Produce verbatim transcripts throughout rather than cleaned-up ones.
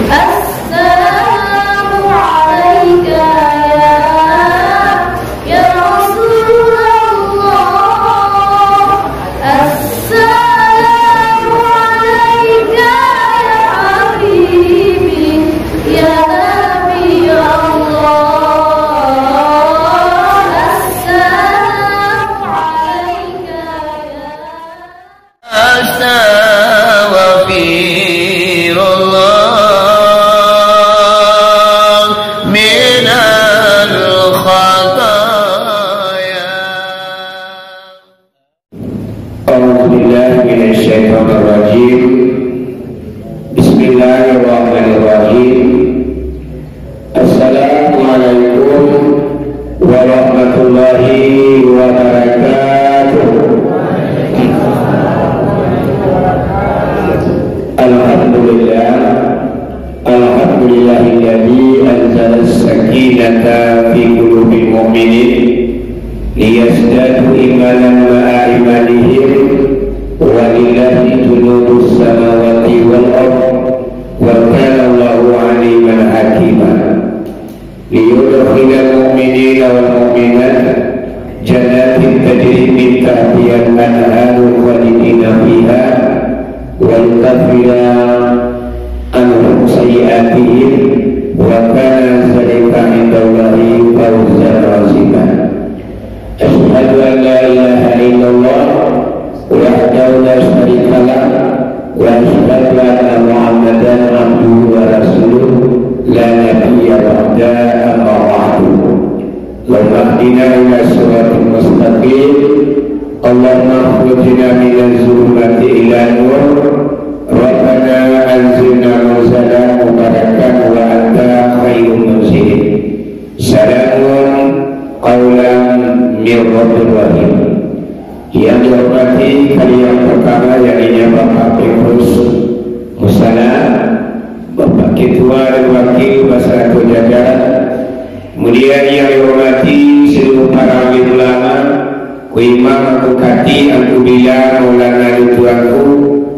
السلام عليك يا، يا رسول الله. السلام عليك يا حبيبي، يا نبي الله. السلام عليك يا أستغفر الله من الخطايا. أعوذ بالله من الشيطان الرجيم. بسم الله الرحمن الرحيم. Assalamualaikum warahmatullahi wabarakatuh. Alhamdulillah. Alhamdulillahilladzi anzala sakinata fi qulubil mu'minin liyazdadu imanan ma'a imanihim wa lillahi junudus samawati wal ardh wa kana Allahu aliman hakima. Liyudkhilal mu'minina wal mu'minat jannatin tajri min tahtihal anharu khalidina fiha wa yukaffira anhum sayyi'atihim wa kana dzalika 'indallahi fawzan 'azima. Asyhadu an la ilaha illallah wahdahu la syarika lah, wa asyhadu anna Muhammadan abduhu wa rasuluh, la nabiyya ba'da, amma ba'du. Allahumma hdina ila siratal mustaqim. Allahumma akhrijna minaz zulumati ilan nur. Rabbana anzilna munzalan mubarakan wa anta khairul munzilin. Salamun qaulan mir rabbir rahim. Yang dihormati kalian pertama, yakni Bapak Petrus Musala, Bapak Ketua dan Wakil beserta jajaran. Kemudian yang dihormati seluruh para alim ulama, Ku Imam, Angku Kati, Angku Bila, Maulana Lutut Angku,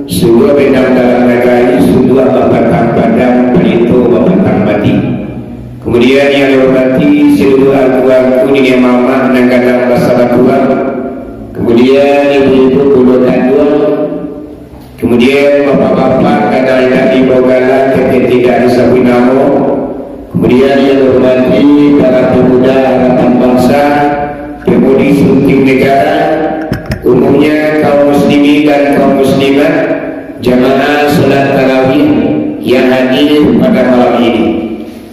Suruah Bendang Dalam Nagari, Suruah Bapatang Padang, Palito Bapatang Mati. Kemudian yang dihormati seluruh angku-angku, niniak mamak nan gadang basa batuah. Kemudian ibu-ibu kulo tanduang. Kemudian bapak-bapak gadang indak dibawa gala, ketek tidak disabuik namo. Kemudian yang dihormati para pemuda harapan bangsa, pemudi sunting negara, umumnya kaum muslimin dan kaum muslimat, jamaah salat tarawih yang hadir pada malam ini.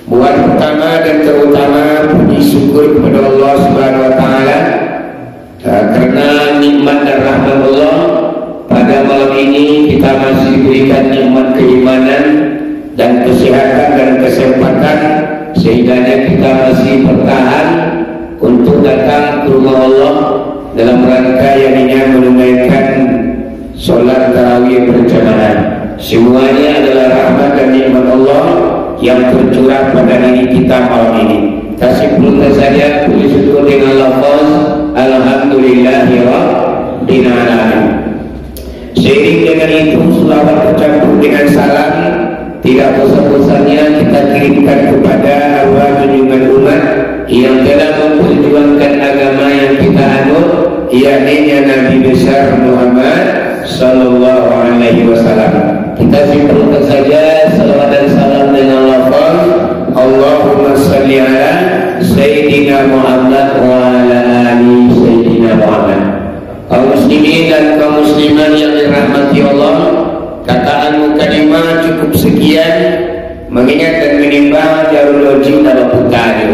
Buat pertama dan terutama, puji syukur kepada Allah Subhanahu wa Taala, ah, karena nikmat dan rahmat Allah, pada malam ini kita masih diberikan nikmat keimanan dan kesehatan dan kesempatan, sehingganya kita masih bertahan untuk datang ke rumah Allah dalam rangka yang ingin menunaikan Salat tarawih berjamaah. Semuanya adalah rahmat dan nikmat Allah yang tercurah pada diri kita malam ini. Kita simpulkan saja puji syukur dengan lafaz, "Alhamdulillahirabbil alamin." Seiring dengan itu, selawat bercampur dengan salam tidak bosan-bosannya kita kirimkan kepada arwah junjungan umat yang telah memperjuangkan agama yang kita anut, yakni Nabi besar Muhammad sallallahu alaihi wasallam. Kita simpulkan saja salawat dan salam dengan lafaz, "Allahumma salli ala Sayyidina Muhammad wa ala ali Sayyidina Muhammad." Kaum muslimin dan kaum muslimat yang dirahmati Allah, kataan mukadimah cukup sekian, mengingat dan menimbang jarun logik nan baputa tu.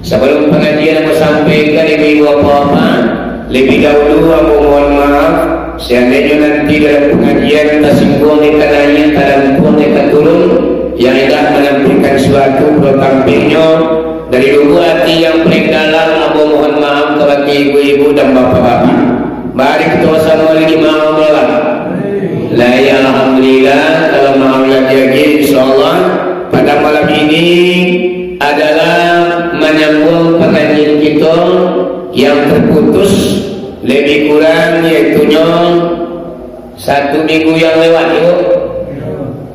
Sabalum pangajian ambo sampaikan, ibu-ibu, bapak-bapak, lebih dahulu ambo mohon maaf, seandainyo nanti dalam pangajian tasingguang dek ka naiak, talampuang dek ka turun, yang indak manampilkan suatu pulo tampilnyo, dari lubuk ati yang paling dalam, ambo mohon maaf kabake ibu-ibu dan bapak-bapak. Mari kita sama lagi maaf lah. Lah, ya, alhamdulillah, kalau maaf lagi-lagi, insyaallah, pada malam ini adalah menyambung pengajian kita yang terputus lebih kurang, yaitunyo satu minggu yang lewat, yo.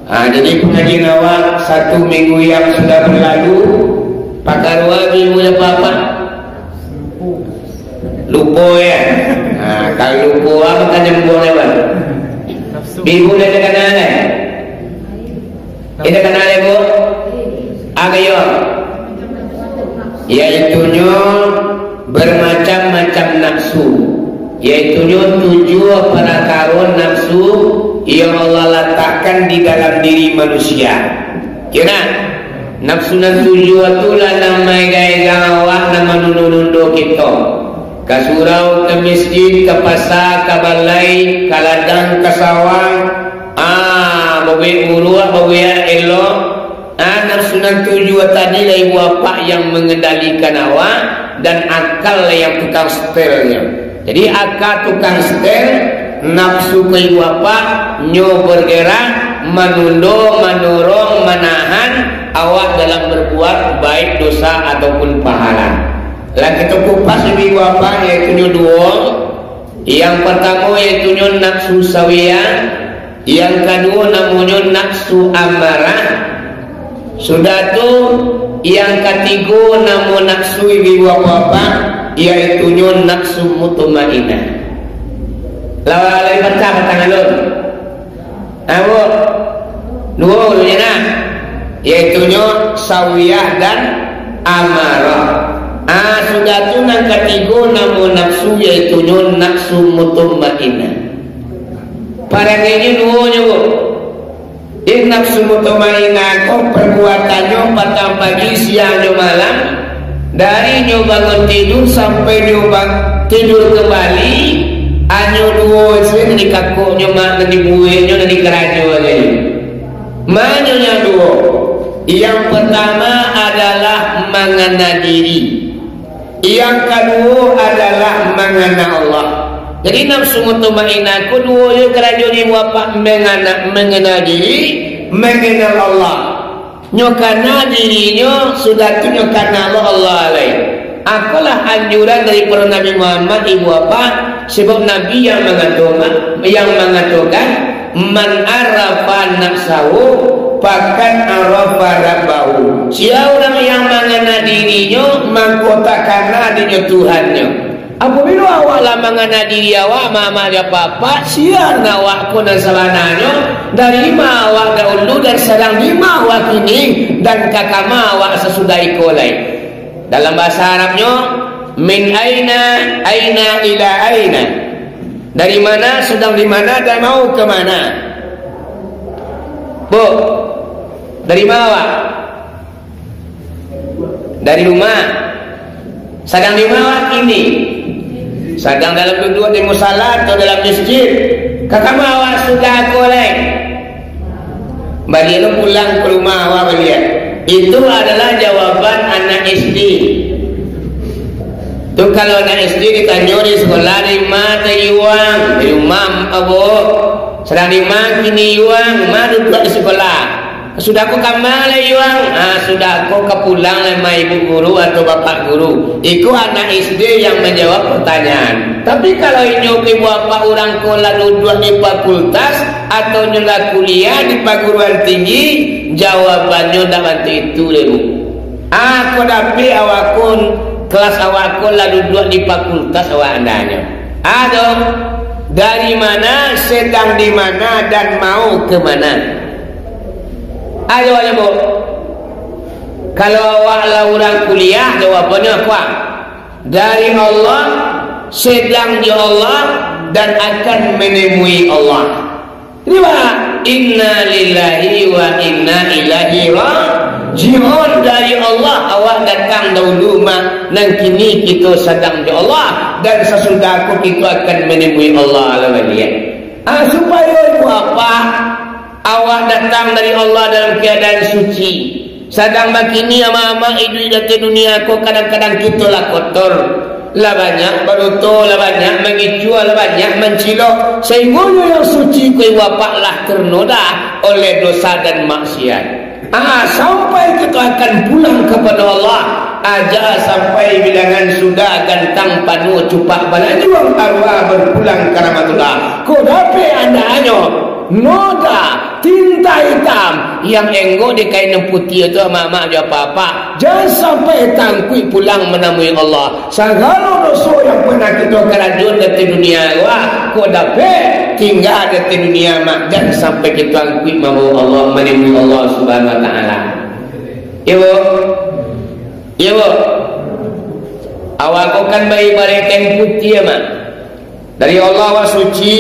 Ha, jadi pengajian awak Satu minggu yang sudah berlalu, pakaruan minggu yang apa? Lupo, ya. Nah, kalau lupo, apa kan nyambung lewat? Minggu dah terkenal, eh? Indak kanai, Bu? Ayo. Yaitunyo bermacam-macam nafsu. Yaitunyo tujuah parakaro nafsu yang Allah latakkan di dalam diri manusia. Kiro, nafsu nan tujuah tu lah nan maegang-egang awak, nan manundo-nundo kito. Ka surau, ka masjid, ka pasa, ka balai, ka ladang, ka sawah, Ah, babuek buruak, babuek elok. Ah, nafsu nan tujuah tadi lah ibu apak yang mengendalikan awak dan akal lah yang tukang setelnyo. Jadi, aka tukang setel, nafsu ko ibu apak, nyo bergerak, manundo, mandorong, manahan awak dalam berbuat baik dosa ataupun pahala. Lah kito kupas ibu apak, yaitunyo duo. Yang pertamo yaitunyo nafsu sawiah, yang kaduo namonyo nafsu amarah, sudah tu yang katigo namo nafsu ibu apak, yaitunyo nafsu mutmainnah. Lawan lai pacah batang alun. Apo? Duo dulunya nah. Yaitunyo sawiah dan amarah. Ah, sudah tu nan katigo namo nafsu, yaitunyo nafsu mutmainnah. Parangainyo duonyo, Bu. Ih, nafsu mutmainnah ko perbuatannyo patang pagi, siang jo malam. Dari nyo bangun tidur sampai nyo ba-, tidur kembali, hanyo duo se nan dikakoknyo, mak, nan dibueknyo, nan dikarajoannyo. Manyo nyo duo. Yang pertama adalah mangana diri. Yang kaduo adalah mangana Allah. Jadi, nafsu mutmainnah ko duo jo karajo di ibu apak, mangana, mangana diri, mangana Allah. Nyo kana dirinyo, sudah tu nyo kana lo Allah lai. Akolah anjuran dari para Nabi Muhammad, ibu apak, sebab Nabi yang mangato-, yang mangatokan, "Man arafa nafsahu, faqad arafa rabbahu." Sia urang yang mangana dirinyo, mangko takana dinyo Tuhannyo. Apabilo awak lah mangana diri awak, mama jo papa, sia awak ko nan sabananyo, dari ma awak dahulu dan sadang di ma awak kini, dan ka kama awak sasudah iko lai. Dalam bahasa Arabnyo, min aina, aina ila aina. Dari mana, sadang di mana, dan mau ke mana? Bu, dari ma awak? Dari rumah. Sadang di ma awak kini? Sadang dalam duduak di musala atau dalam masjid? Ka kama awak sudah ko lai? Baliak lo pulang ka rumah awak baliak. Itu adalah jawaban anak S D. Tu kalau anak S D ditanyo di sekolah, "Dari ma tadi Yuang?" "Dari rumah, Abok." "Sadang di ma kini Yuang?" "Ma duduak di sekolah?" "Sudah ko kama lai Yuang?" "Ah, sudah ko ka pulang lai ma ibu guru atau bapak guru." Iko anak S D yang manjawab pertanyaan. Tapi kalau inyo ko ibu apak urang ko lah duduak di fakultas atau nyo lah kuliah di paguruan tinggi, jawabannyo ndak bantu itu lai, Bu. Ah, ko dapek awak ko, kelas awak ko lah duduak di fakultas awak andanyo. Ado, dari mana, sedang di mana, dan mau ke mana? Ayo, ayo, Bu. Kalau awak lah urang kuliah, jawabannyo apo? Dari Allah, sedang di Allah, dan akan menemui Allah. Riwayat, "Inna lillahi wa inna ilaihi raji'un." Dari Allah awak datang dahulu, mak, nan kini kito sadang di Allah, dan sasudah ko kito akan menemui Allah lah baliak. Ah, supayo ibu apak, awak datang dari Allah dalam keadaan suci. Sadang bakini ama-ama iduik di ateh dunia ko, kadang-kadang kito lah kotor, lah banyak badoto, lah banyak mangicua, lah banyak mancilok, sahinggonyo yang suci ko ibu apak lah ternoda oleh dosa dan maksiat. Ah, sampai kito akan pulang kapado Allah, aja sampai bilangan sudah gantang panuah cupak balajuang arwah berpulang ka rahmatullah. Ko dapek andaknyo, noda, Tinta itam yang enggok di kain nan putiah tu, amak-amak jo apak-apak, jan sampai tangkuik pulang manamui Allah. Sagalo doso yang pernah kito karajoan di dunia ko, ah, ko dapek tingga di dunia, mak, jan sampai kito angkuik mambaok Allah, manamui Allah Subhanahu wa Taala. Iyo, Bu? Iyo, Bu? Awak ko kan baibarat kain putiah, mak. Dari Allah awak suci,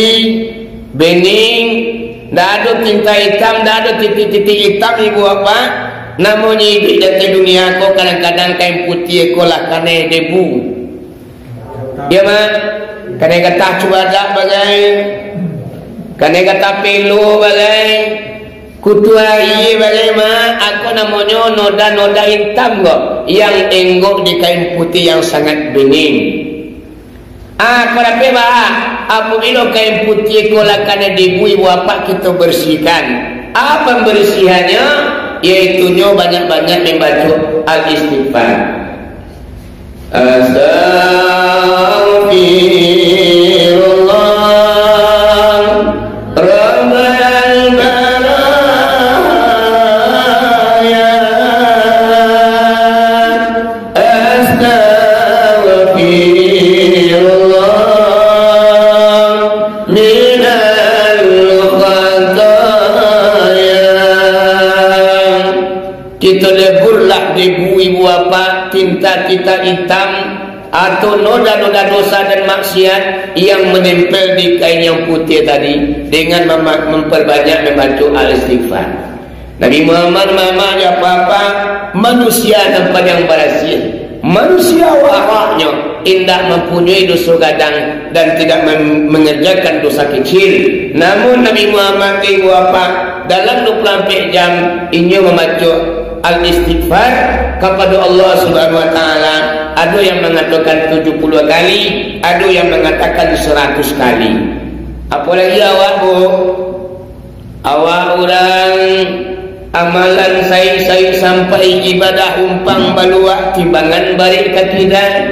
bening, ndak ado tinta itam, ndak ado titik-titik itam, ibu bapak. Namonyo iduik di ateh dunia ko, kadang-kadang kain putiah ko lah kanai debu. Iyo, mak? Kanai gatah cubadak bagai, kanai gatah pelo bagai, kutu aia bagai, mak. Ako namonyo noda-noda itam ko, yang enggok di kain putiah yang sangat bening. Ah, ko dapek, bah, apabilo kain putiah ko lah kanai debu, ibu bapak, kito bersihkan. Apa pambersihannyo? Yaitunyo banyak-banyak mambaco al-istighfar. Astaghfirullah. Rabbal baraya, astaghfirullah minal khataya. Kito leburlah debu, ibu bapak, tinta-tinta itam, atau noda-noda dosa dan maksiat yang menempel di kain yang putiah tadi, dengan mama-, memperbanyak membaca al-istighfar. Nabi Muhammad, mama, ya papa, manusia nan paling barasiah, manusia awaknyo indak mampunyoi doso gadang dan tidak mem-, mengerjakan dosa kecil. Namun Nabi Muhammad, ibu bapak, dalam dua puluh ampek jam, inyo mambaco al-istighfar kapado Allah Subhanahu wa Taala, ado yang mangatokan tujuh puluh kali, ado yang mangatokan saratus kali. Apolai awak, Bu, awak urang amalan saik-saik sampai ibadah umpang baluak timbangan barek ka kida.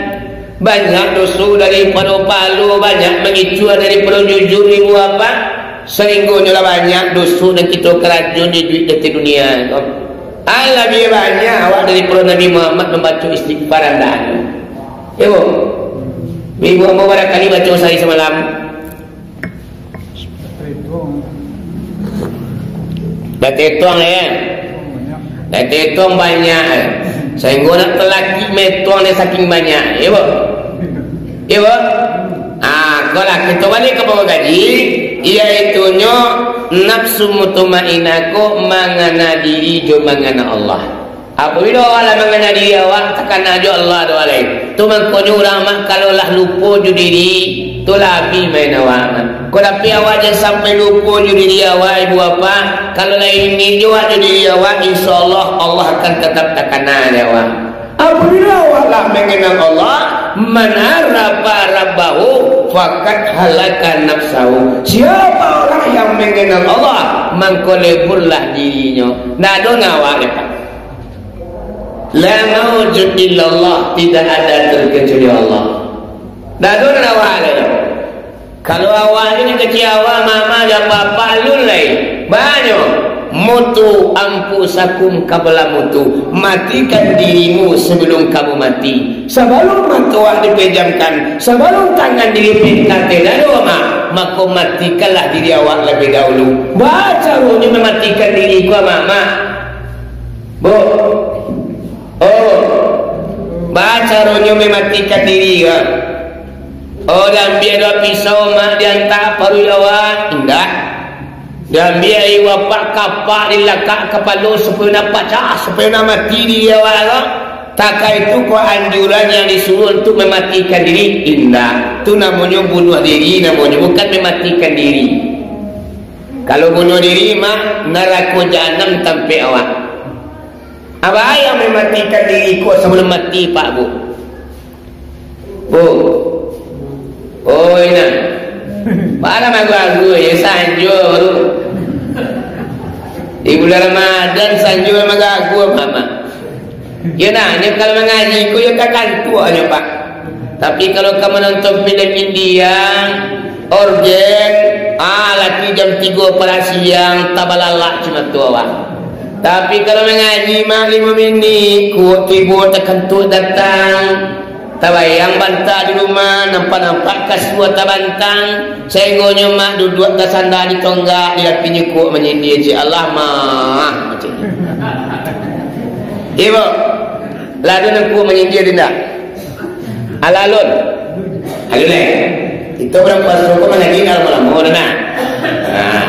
Banyak doso daripado pahalo, banyak mangicua daripado jujur, ibu bapak. Sainggonyo lah banyak doso nan kito karajoan di duit di dunia ko. Alah, labiah banyak awak daripado Nabi Muhammad mambaco istighfar andaknyo. Iyo, Bu? Minggu ambo barakali baco sahari samalam. Dah tatuang, yo? Dah tatuang banyak, eh. Sainggo nak talakik matuang dek saking banyak. Iyo, Bu? Iyo, Bu? Ah, ko lah, kito baliak ka pokok kaji, yaitunyo nafsu mutmainnah ko mangana diri jo mangana Allah. Apabilo awak lah mangana diri awak, takana jo Allah doh, alai. Tu mangkonyo urang mak, kalau lah lupo jo diri, tu lah abih main awak mak. Ko dapek awak jan sampai lupo jo diri awak, ibu bapak. Kalau lah ingek jo awak jo diri awak, insya Allah, Allah akan tatap takana dek awak. Apabilo awak lah manganal Allah, man arafa rabbahu, faqad halaka nafsahu. Siapa orang yang mengenal Allah, mangko leburlah dirinyo. Ndak ado nan awak lepas. La maujud illallah, tidak ada terkecuali Allah. Ndak ado nan awak lepas. Kalau awak ni dikecek awak, mama jo papa alun lai. Banyak. Mutu anfusakum qabla mutu. Matikan dirimu sebelum kamu mati. Sabalum mato awak dipejamkan, sabalum tangan dilipehkan ka ateh dado, mak, mako matikanlah diri awak labiah dahulu. Baa caronyo mamatikan diri ko, mak, mak? Bu. Oh. Baa caronyo mamatikan diri ko? Oh, diambiak dek awak pisau, mak, diantak paruik awak? Indak. Diambiak dek awak kapak, dilakak kapalo supayo nak pacah, supayo nak mati diri awak ko? Takah itu ko anjuran yang disuruah untuak mamatikan diri? Indak. Tu namonyo bunuah diri, namonyo bukan mamatikan diri. Kalau bunuah diri, mak, narako jahanam tampek awak. Apo yang mamatikan diri ko sabalum mati, Pak, Bu? Bu. Oi, nah. Baa lah magagu, yo, sanjo tu. Di bulan Ramadan, sanjo magagu, Mak. Yo, nah, ni kalau mangaji ko, yo, ka kantuak nyo, Pak. Tapi kalau ka manonton filem India, Urgen, ah, laki jam tigo parak siang, tabalalak cuma tu awak. Tapi kalau mangaji, mak, limo minik, kuok tibo takantuak datang. Tabayang banta di rumah, nampak-nampak kasua tabantang, sainggonyo mak duduak tasanda di tonggak, di lapinyo kuok manyindia, "Ya Allah, mah," macam tu. Ibo, lalu nan kuok manyindia di ndak? Alalun. Alun, eh. Kita urang puaso ko mangaji lamo-lamo dah, nah. Nah.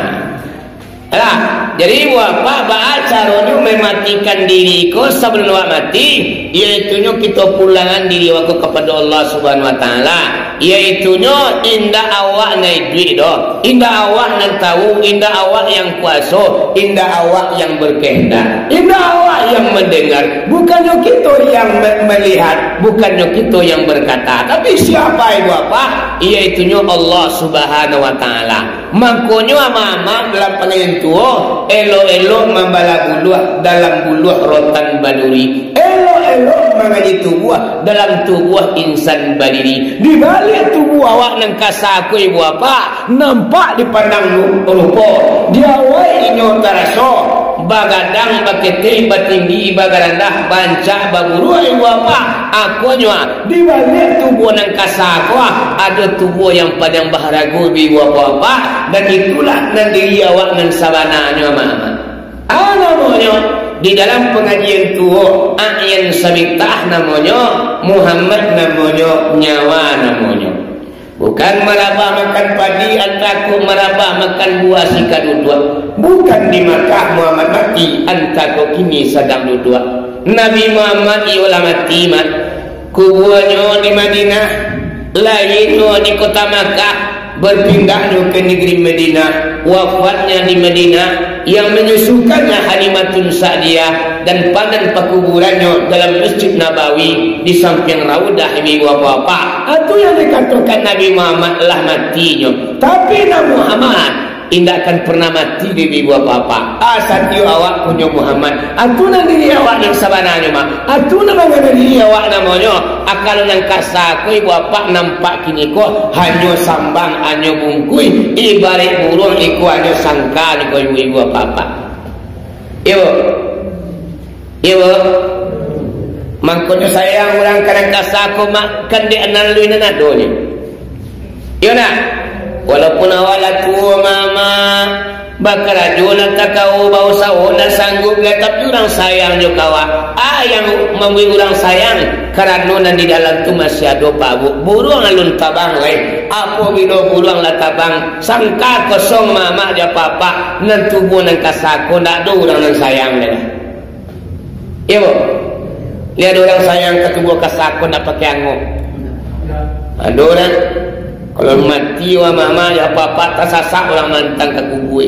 Alah, jadi, Ibu Bapak, baa caronyo mamatikan diri ko sabalun awak mati? Yaitunyo kito pulangan diri awak ko kapado Allah Subhanahu Wa Taala. Yaitunyo indak awak nan iduik doh, indak awak nan tahu, indak awak yang kuaso, indak awak yang berkehendak, indak awak yang mendengar. Bukannyo kito yang me-, melihat, bukannyo kito yang berkata, tapi siapa, Ibu Bapak? Yaitunyo Allah Subhanahu Wa Taala. Mangkonyo ama-ama dalam pangajian tuo, elok-elok mambala buluah dalam buluah rotan baduri, elok-elok mangaji tubuah dalam tubuah insan badiri. Di baliak tubuah awak nan kasa ko, Ibu Bapak, nampak dipandang rupo. Di awak inyo taraso bagadang, baketeh, batinggi, bagarandah, bancak, baburuak, Ibu Bapak. Akonyo, ah, di baliak tubuah nan kasa ko, ah, ado tubuah yang paliang baharago, Ibu Bapak, dan itulah nan diri awak nan sabananyo, ama-ama. Ah, namonyo, di dalam pangajian tuo, A'yan Sabitah namonyo, Muhammad namonyo, nyawa namonyo. Bukan marabah makan padi, antah ko marabah makan buah sikaduduak. Bukan di Makkah Muhammad mati, antah ko kini sadang duduak. Nabi Muhammad iyo lah mati, mak. Kubuanyo di Madinah, lahianyo di kota Makkah, berpindahnyo ka nagari Madinah, wafatnya di Madinah, yang manyusukannya Halimatun Sa'diyah, dan panan pakuburannyo dalam Masjid Nabawi, di sampiang Raudah, ibu bapak-bapak. Itu yang dikatokan Nabi Muhammad lah matinyo. Tapi Nabi Muhammad indak akan pernah mati, ibu bapak-bapak. Ah, satiok awak punyo Muhammad. Itu nan diri awak nan sabananyo, mak. Itu nan mangana diri awak namonyo. Ah, kalau nan kasa ko, ibu bapak, nampak kini ko hanyo sambang, hanyo bungkuih, ibaraik buruang iko hanyo sangka niko, ibu, ibu bapak-bapak. Iyo. Iyo. Mangkonyo sayang urang ka nan kasa ko, mak, kan dek nan lalu nan adonyo. Iyo ndak? Walaupun awak lah tuo, mak, bakarajo lah takao, bausaho lah sanggup lah, tapi urang sayang jo ka awak. Ah, yang mambuek urang sayang, karano nan di dalam tu masih ado pabuik. Buruang alun tabang lai. Apobilo buruang lah tabang, sangka kosong, mak, mak, jo bapak-bapak, nan tubuah nan kasa ko, ndak ado urang nan sayang lai. Iyo, bo? Lai ado urang sayang ka tubuah kasa ko ndak pakai angok? Ado urang. Kalau mati, wah, mama, jo bapak-bapak, tasasak urang mantang ka kubua.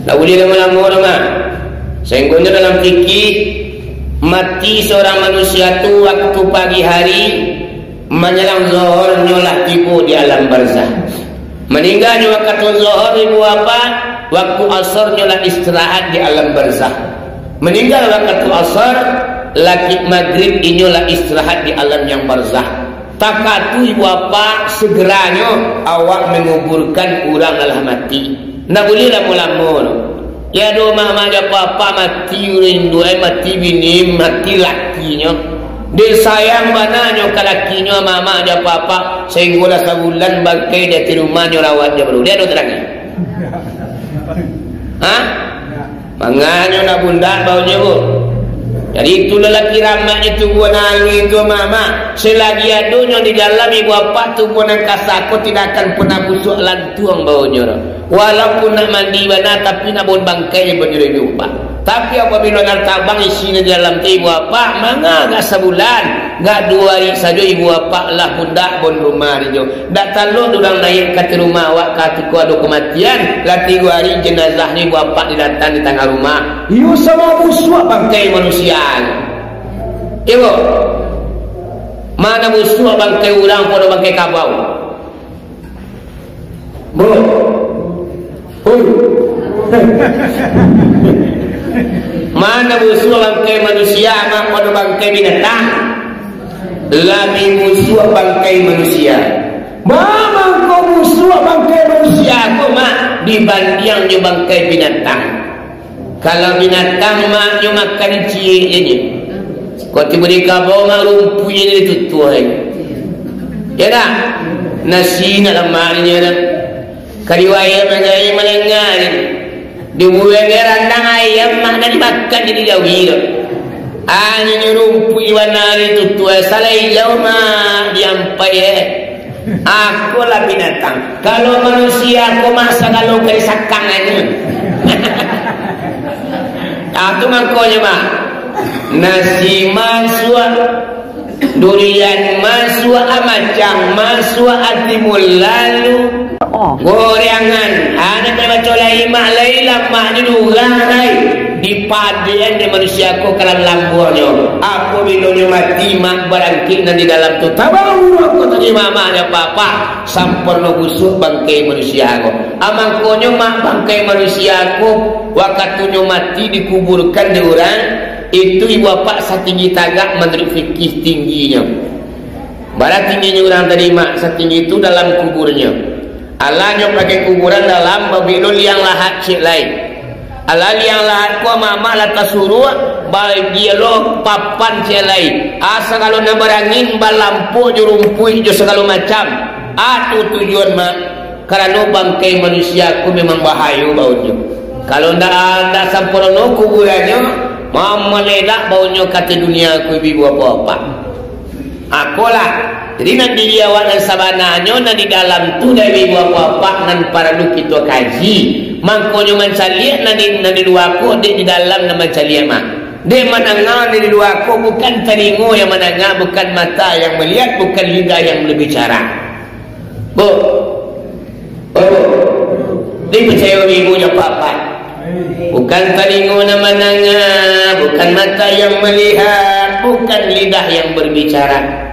Ndak buliah lamo-lamo doh, mah. Sainggonyo dalam fikih, mati seorang manusia tu waktu pagi hari, manjalang Zohor nyo lah tibo di alam barzah. Maningganyo wakatu Zohor, ibu bapak, waktu Asor nyo lah istirahat di alam barzah. Maningga wakatu Asor, laki Magrib inyo lah istirahat di alam yang barzah. Takatu, ibu bapak, segeranyo awak manguburkan urang nan lah mati. Ndak buliah lamo-lamo doh. Yo, ado mak-mak jo bapak-bapak mati, urang induak, eh, mati bini, mati lakinyo. Dek sayang bana nyo ka lakinyo, mak-mak jo bapak-bapak, sainggo lah sabulan bangkai di ateh rumah nyo rawat jo baru. Lai ado tadangan? Hah? Manganyo nak bundak baunyo, bu. Jadi, itulah laki ramaknyo tubuah nan alui tu, mak-mak. Selagi adonyo di dalam ibu bapak tubuah nan kasa ko, tidak akan pernah busuak lantuang baunyo doh. Walaupun nak mandi bana, tapi nak baun bangkai banyo ibu bapak. Tapi apabila nan tabang isinyo di dalam tu ibu bapak, manga agak sabulan, agak duo ari sajo ibu bapak lah bundak baun rumah di jo. Ndak talok urang naiak ka ateh rumah awak katiko ado kamatian, lah tigo ari jenazah ni bapak didatang di tangah rumah. Iyo, samo busuak bangkai manusia. Iyo. Mano busuak bangkai urang pado bangkai kabau? Bro. Oi. Mano busuak bangkai manusia, mah, pado bangkai binatang? Labiah busuak bangkai manusia. Mangko busuak Bangkai manusia ko, Mak, dibandiang jo bangkai binatang. Kalau binatang, Mak, nyo makan ciek je nyo. Kok tibo di kabau, Mak, rumpuik je ditutuah. Ya dak? Nasi nak lamak nyo dak? Kaliwai manjadi malengah je. Dibuang randang ayam, Mak, nak dimakan jadi jawi tu. Anyo nyo rumpuik bana tu, tu salai jauah, Mak, diampai, eh. Akolah binatang. Kalau manusia ko, Mak, sagalo ka disakang anyo. Ah, tu mangkonyo, Mak. Nasi masuak, durian masuak, amacang masuak, atimun lalu. Gorengan, anak kena baco lai, Mak, lai lamak di lurah lai. Dipadian di manusia ko kalam lambuangnyo. Apabilo nyo mati, Mak, barangkik nan di dalam tu. Tabang urang ko tadi, Mak, Mak, nyo apa-apa. Samporno busuak bangkai manusia ko. Amangkonyo, Mak, bangkai manusia ko, wakatunyo mati dikuburkan di urang, itu ibu apak satinggi tagak manuruik fikih tingginyo. Bara tingginyo urang tadi, Mak, satinggi tu dalam kuburnyo. Alah nyo pakai kuburan dalam, babilo liang lahat ciek lai. Alah liang lahat ko, Mak, Mak, lah tasuruak, bagi lo papan ciek lai. Asa kalau nan barangin, balampok jo rumpuik jo sagalo macam. Ah, tu tujuan, Mak. Karano bangkai manusia ko memang bahayo baunyo. Kalau ndak, ndak samporno kuburannyo, mamaledak baunyo ka ateh dunia ko, ibu-ibu apak-apak. Akolah. Jadi, nan diri awak nan sabananyo, nan di dalam tu, dari ibu apak-apak, nan paralu kito kaji. Mangkonyo mancaliak nan di, nan di lua ko, dek di dalam nan mancaliak, Mak. Dek mandanga nan di lua ko, bukan talingo yang mandanga, bukan mata yang malihat, bukan lidah yang berbicara. Bu. Oh, dipicayo ibu jo apak-apak. Bukan talingo nan mandanga, bukan mata yang malihat, bukan lidah yang berbicara.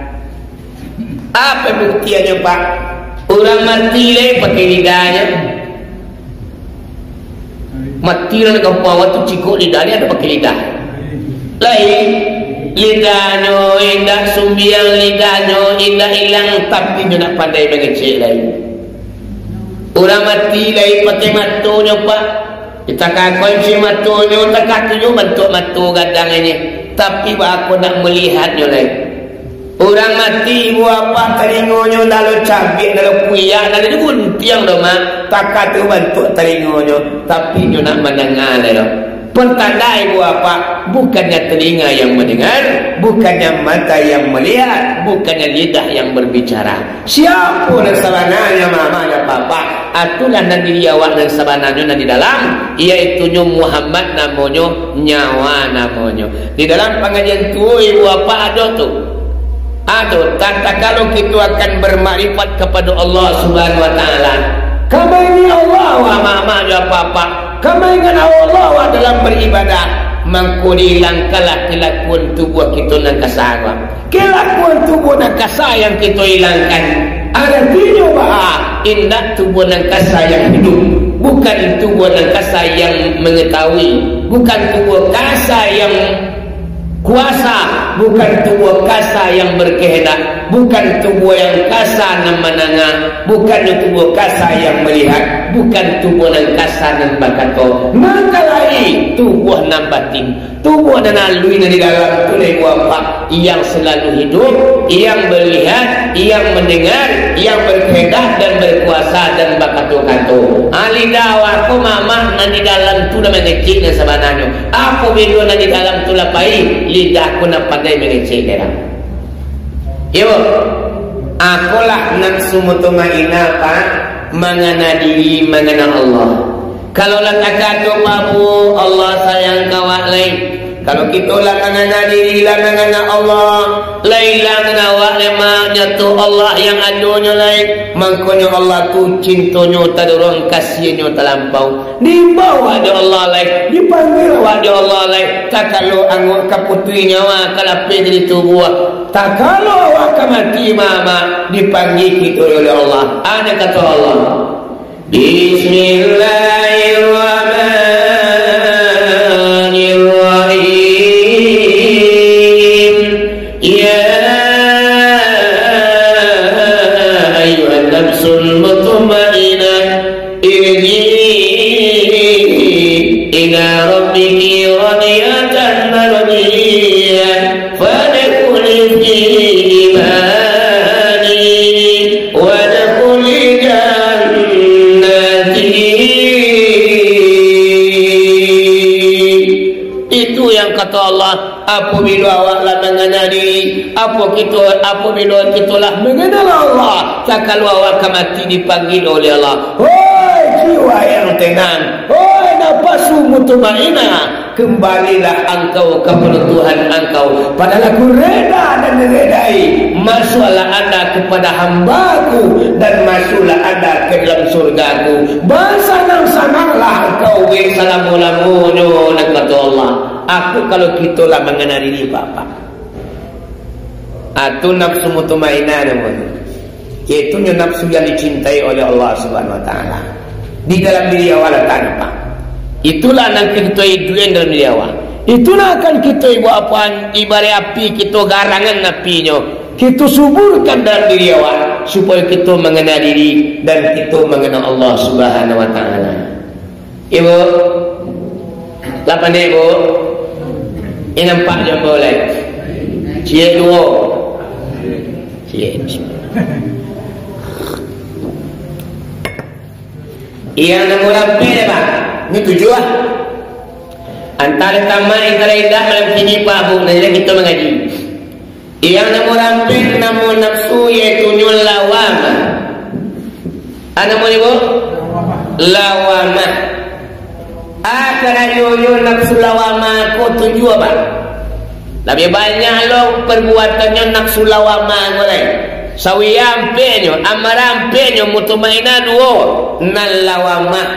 Apo buktiannyo, Pak? Urang mati lai pakai lidahnyo. Mati lah nak gampang awak tu, cikok lidah ni ado pakai lidah. Lai, lidahnyo indak sumbiang, lidahnyo indak ilang, tapi nyo nak pandai mangecek lai. Urang mati lai pakai matonyo, Pak. Takah kunci matonyo, takah tu jo bantuak mato gadang ini. Tapi baa kok nak malihatnyo lai. Urang mati, ibu apak, talingonyo ndak lo cabiak, ndak lo kuyak, ndak lo diguntiang doh, Mak. Takah tu bantuak talingonyo, tapi nyo nak mandanga lai doh. Pertanda, ibu apak, bukannya telinga yang mendengar, bukannya mata yang melihat, bukannya lidah yang berbicara. Siapo nan sabananyo, Mak, Mak, Apak? Itulah nan diri awak nan sabananyo nan di dalam, yaitunyo Muhammad namonyo, nyawa namonyo. Di dalam pangajian tuo, ibu apak, ado tu. Ado, tatkala kito akan bermakrifat kapado Allah Subhanahu wa Ta'ala. Kama ingin Allah, wah, Mak, Mak, jo apak-apak. Kama ingin Allah, wah, dalam beribadah. Mangko diilangkanlah kelakuan tubuah kito nan kasa, wah. Kelakuan tubuah nan kasa yang kito ilangkan, aratinyo baa? Indak tubuah nan kasa yang hidup, bukan tubuah nan kasa yang mangatahui, bukan tubuah kasa yang kuasa, bukan tubuah kasa yang berkehendak, bukan tubuah yang kasa nan mandanga, bukan tubuah kasa yang malihat, bukan tubuah nan kasa nan bakato. Mangko lai tubuah nan batin. Tubuah nan aluih nan di dalam tu, lai, ibu apak, yang selalu hidup, yang melihat, yang mendengar, yang berkehendak dan berkuasa dan bakato-kato. Ha, lidah awak ko, Mak, Mak, nan di dalam tu lah mangecek nan sabananyo. Apabilo nan di dalam tu lah pai, lidah ko nan pandai mangecek dalam. Iyo, akolah nafsu mutmainnah, Pak, mangana diri, mangana Allah. Kalau lah takato babu, Allah sayang ka awak lai. Kalau kito lah mangana diri, lah mangana Allah, lah ilang awak lai, Mak, nyato Allah yang adonyo lai. Mangkonyo Allah tu cintonyo tadorong, kasihnyo talampau. Diimbau awak dek Allah lai, dipanggia awak dek Allah lai. Takalo angok ka putuih nyawa, ka lapeh dari tubuah. Takalo awak ka mati, Mak, Mak, dipanggia kito oleh Allah. Ado kato Allah. Bismillahirrahmanirrahim. Ya ayyuhan nafsul mutmainnah. Itu yang kata Allah, apabila awak lah mengenal diri, apa kita, apabila kita lah mengenal Allah, tak kalau awak ka mati dipanggil oleh Allah, "Hoi jiwa yang tenang, hoi napasu mutmainnah, kembalilah angkau kepada Tuhan angkau." Padahal aku reda dan redai, masuklah anda kepada hamba-Ku dan masuklah anda ke dalam surga-Ku. Basanang-sananglah angkau, weh, salamo-lamonyo, nak kata Allah. Aku kalau kito lah manganal diri, Bapak. Ah, tu nafsu mutmainnah namonyo. Yaitu nyo nafsu yang dicintai oleh Allah Subhanahu Wa Taala. Di dalam diri awak lah tanamkan. Itulah nan kito iduikan dalam diri awak. Itulah akan kito ibu apan, ibarat api kito garangan apinyo. Kito suburkan dalam diri awak, supayo kito manganal diri dan kito manganal Allah Subhanahu Wa Taala. Ibu, lapan ibu, ini nampak jomblo lai. Ciek duo. Ciek. Yang nomor rampek, Pak. Ini tujuh lah. Antaro tamat, antaro indak, malam kini, Pak, Bu, nah, jadi kita mengaji. Yang namo rampek, namo nafsu, yaitunyo lawamah. Ah, namo nyo, Bu? Lawamah. Ah, karajonyo nafsu lawamah ko tujuah, Pak. Labiah banyak lo perbuatannyo nafsu lawamah ko lai. Sawi ampeknyo, amara ampeknyo, mutmainnah duo, nan lawamah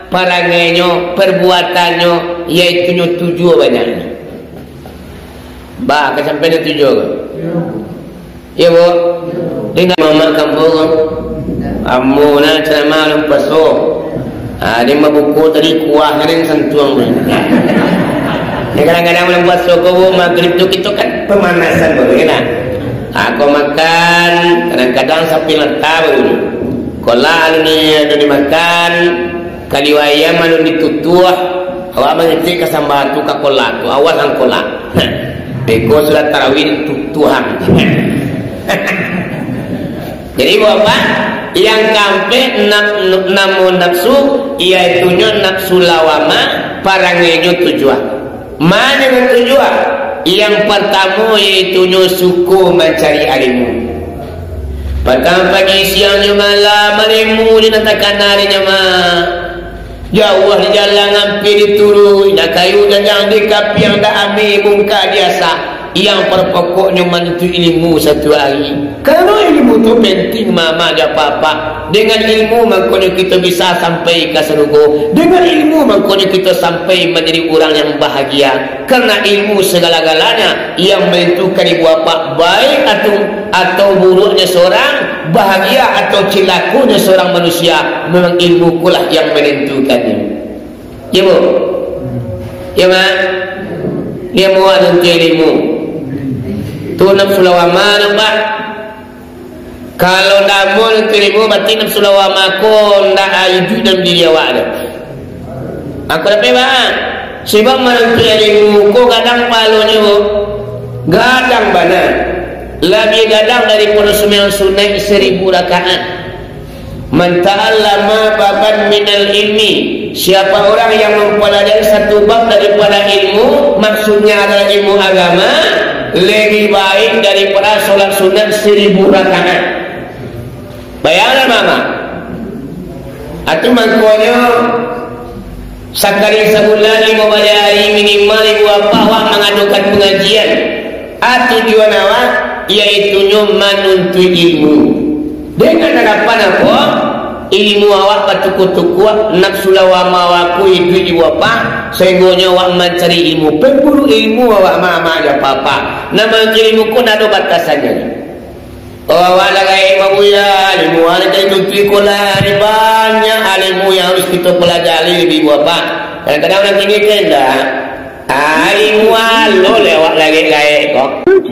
parangainyo, perbuatannyo, yaitunyo tujuah banyaknyo. Bah, ka sampai nan tujuah ko? Iyo, Bu? Indak mamak kampuang ko? Ambo nah ceramah bulan puaso. Ah, den babuko tadi kuah, den santuang. Ya, kadang-kadang bulan puaso ko, Bu, magrib tu kito kan pemanasan baru, ya kan? Ah, ko makan, kadang-kadang sapi lata baru. Kolak alun ni, alun dimakan, kaliwa ayam alun ditutuah, awak mangitik ka samba tu, ka kolak tu, awas ang kolak. Beko sudah tarawih tu, Tuhan. Jadi, Bapak, yang kaampek, naf-, namo nafsu, yaitunyo nafsu lawamah, parangainyo tujuah. Ma nan katujuah? Yang partamo, yaitunyo suko mancari ilmu. Patang, pagi, siang, jo malam, ilmu di nan takana dek nyo mah. Jauah di jalan, ampia dituruik, dak kayu janjang dikapiang, dak ameh bungkak diasah. Yang parpokoknyo manuntuik ilmu satiok ari. Karano ilmu tu penting, mamak jo apak-apak. Dengan ilmu mangkonyo kito bisa sampai ka sarugo. Dengan ilmu mangkonyo kito sampai manjadi urang yang bahagia. Karano ilmu sagala-galanya yang manentukan ibu apak, baik atau, atau buruaknyo seorang, bahagia atau cilakonyo seorang manusia, memang ilmu ko lah yang manentukannyo. Iyo, Bu? Iyo, Mak? Iyo, Bu, anu tu ilmu. Tu nafsu lawamah, nampak? Kalau ndak amuah nuntut ilmu, barati nafsu lawamah ko ndak iduik dalam diri awak tu. Aku dapek, Bang. Sebab manuntut ilmu ko gadang pahalonyo, gadang bana. Labiah gadang daripado sumbayang sunaik saribu rakaat. Man ta'allama baban minal ilmi, siapa orang yang mempelajari satu bab daripada ilmu, maksudnya adalah ilmu agama, lebih baik daripada solat sunat seribu rakaat. Bayangkan, Mama. Atu mangkonyo, sakali sabulan limo baleh ari minimal ibu apak awak mangadokan pangajian. A tujuan awak, yaitunyo manuntuik ilmu. Dengan harapan apo? Ilmu awak batukua-tukua, nafsu lawamah awak ko iduik di wapah, sahinggonyo awak mancari ilmu. Pamburu ilmu awak, mama jo papa. Nan mancari ilmu ko ndak ado batasannyo. Oh, awak lah gaek, Mak Buya, ilmu awak lah ka dituntuik ko lah. Banyak ilmu yang harus kito pelajari di wapah. Kadang-kadang urang kini kan indak. Ilmu alo lewat gaek-gaek ko.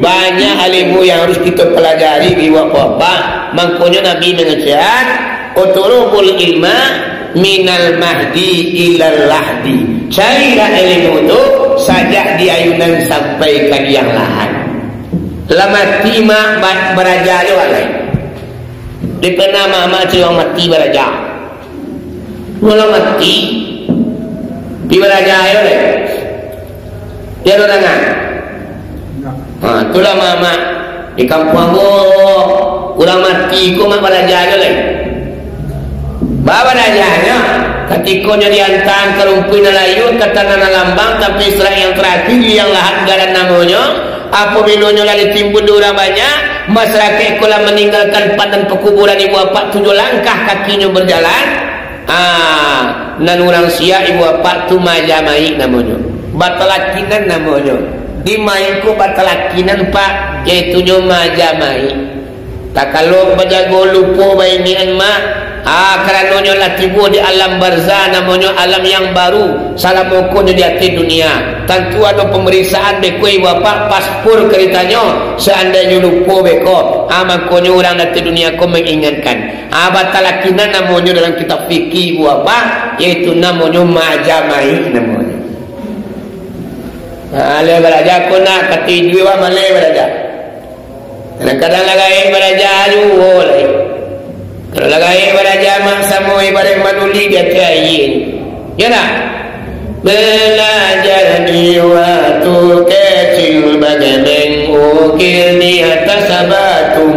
Banyak ilmu yang harus kito pelajari di wapah. Mangkonyo Nabi mangecek, "Utlubul ilma minal mahdi ilal lahdi." Carilah ilmu tu sajak di ayunan sampai ka liang lahat. Lah mati mak ba-, baraja jo alai. Dipernah mak-mak cewang mati baraja. Malah mati. Pi baraja ayo deh. Dia orang dengar. Ha, itulah mak-mak di kampuang ambo, urang mati ko mak baraja jo lai. Ba barajanyo, katikonyo diantaan ka rumpuik nan layua, ka tanah nan lambang, tapi Israel yang tarakhir, yang lahat garan namonyo, apabilo nyo lah ditimbun dek urang banyak, masyarakaik ko lah maninggalkan padan pakuburan ibu bapak, tujuah langkah kakinyo bajalan, ah, nan urang siak ibu bapak tu majamaik namonyo. Batalakinan namonyo. Di maik ko batalakinan, Pak, yaitunyo majamaik. Takalok bajago lupo baingian, Mak. Ah, karanonyo lah tibo di alam barzah, namonyo alam yang baru. Salamo ko nyo di ateh dunia, tantu ado pamariksaan beko, ibu bapak, paspor ka ditanyo. Seandainyo lupo beko, ah, mangkonyo urang di ateh dunia ko mangingatkan. Ah, batalakinan namonyo dalam kitab fikih, ibu bapak, yaitu namonyo majamaik namonyo. Ah, lai baraja ko nak, kati duit wak malai baraja. Kadang-kadang lah gaek baraja juo lai. Kalau lah gaek baraja, mak, samo ibaraik manuli di ateh aia. Yo ndak? Belajar di waktu kecil bagai mengukir di atas batu.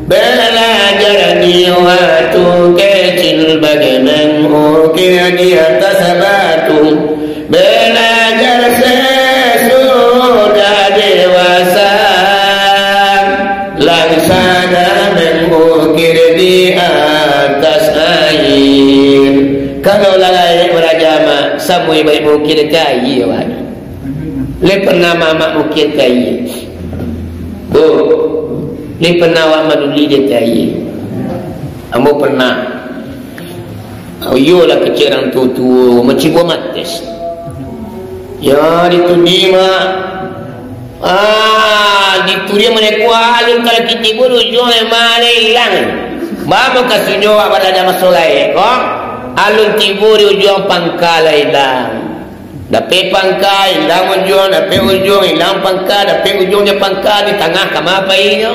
Belajar di waktu kecil bagai mengukir di atas batu. Belajar sesudah dewasa, langsana mengukir di atas air. Kalau lah gaek baraja, mak, samo ibaraik mengukir ka aia wak. Lai pernah mamak mengukir ka aia? Oh, lai pernah wak manuli di ateh aia? Ambo pernah. Oh, iyolah, kecek urang tuo-tuo, macam buah mates. Ya, ditudi, mak. Ah, ditudi, malekua alun, kalau kitibo di ujuang, memang lah ilang. Ba mukasuiknyo awak baraja maso gaek ko? Alun tibo di ujuang pangka lah ilang. Dapek pangka, ilang ujuang, dapek ujuang, ilang pangka, dapek ujuang jo pangka, di tangah kama painyo?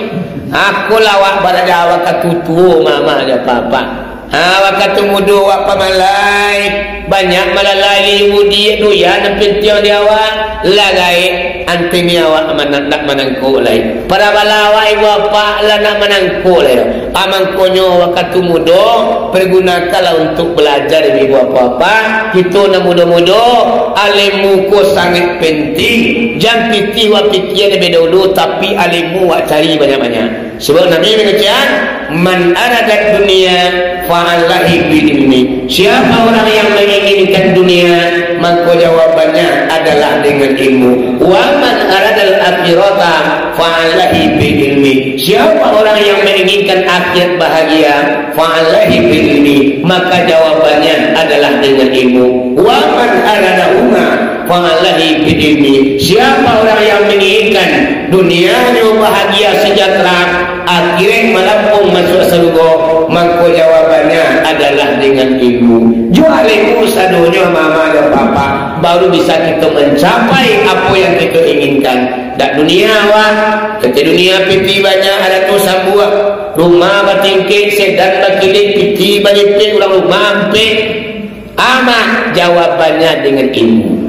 Akolah awak baraja wakatu tuo, mamak jo papak. Ha, wakatu mudo awak pamalai, banyak malalai, budi duya nan pintiang di awak, lah gaek antini awak manang-, ndak manangko lai. Parabala awak ibu bapak lah ndak manangko lai. Ah, mangkonyo wakatu mudo, pergunakanlah untuk balajar, ibu bapak-bapak. Kito nan mudo-mudo, alemu ko sangaik penting. Jan pitih wak pikia labiah dahulu, tapi alemu wak cari banyak-banyak. Sebab Nabi mangecek, "Man aradad dunia fa'alaihi bil ilmi." Siapa orang yang menginginkan dunia, maka jawabannya adalah dengan ilmu. "Wa man aradal akhirata fa'alaihi bil ilmi." Siapa orang yang menginginkan akhirat bahagia, fa'alaihi bil ilmi, maka jawabannya adalah dengan ilmu. "Wa man aradahuma fa'alaihi bil ilmi." Siapa orang yang menginginkan dunianyo bahagia sejahtera, akhirat malampung masuk sarugo, maka jawabannya adalah dengan ilmu. Jo alemu sadonyo, mamak jo papak, baru bisa kito mancapai apo yang kito inginkan. Dak dunia, wak. Kecek dunia, piti banyak, arato sambuang, rumah batingkek, sedan bakilik, piti balipek, urang rumah ampek. Amak, jawabannya dengan ilmu.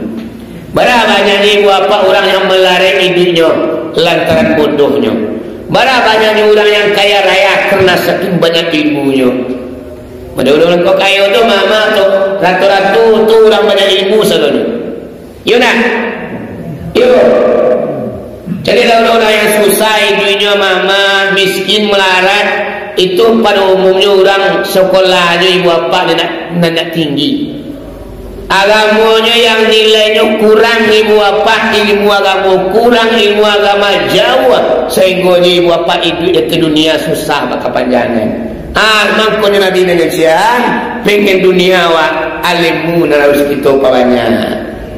Bara banyaknyo ibu bapak urang yang malarai iduiknyo lantaran bodohnyo. Bara banyaknyo urang yang kaya raya karena saking banyak ilmunyo. Mudah-mudahan kau kayo tu, mamak tu, rato-rato tu urang banyak ilmu sadonyo. Iyo ndak? Iyo. Jadi, urang-urang yang susah iduiknyo, mamak, miskin, malarat, itu pada umumnyo urang sakolahnyo ibu bapak nan ndak, nan ndak tinggi. Agamonyo yang nilainyo kurang, ibu bapak, ilmu agamo kurang, ilmu agama jauah, sahinggonyo ibu bapak iduik di ateh dunia susah bakapanjangan. Ah, mangkonyo Nabi mangecek, pengen dunia, wak, alemu nan harus kito pabanyak.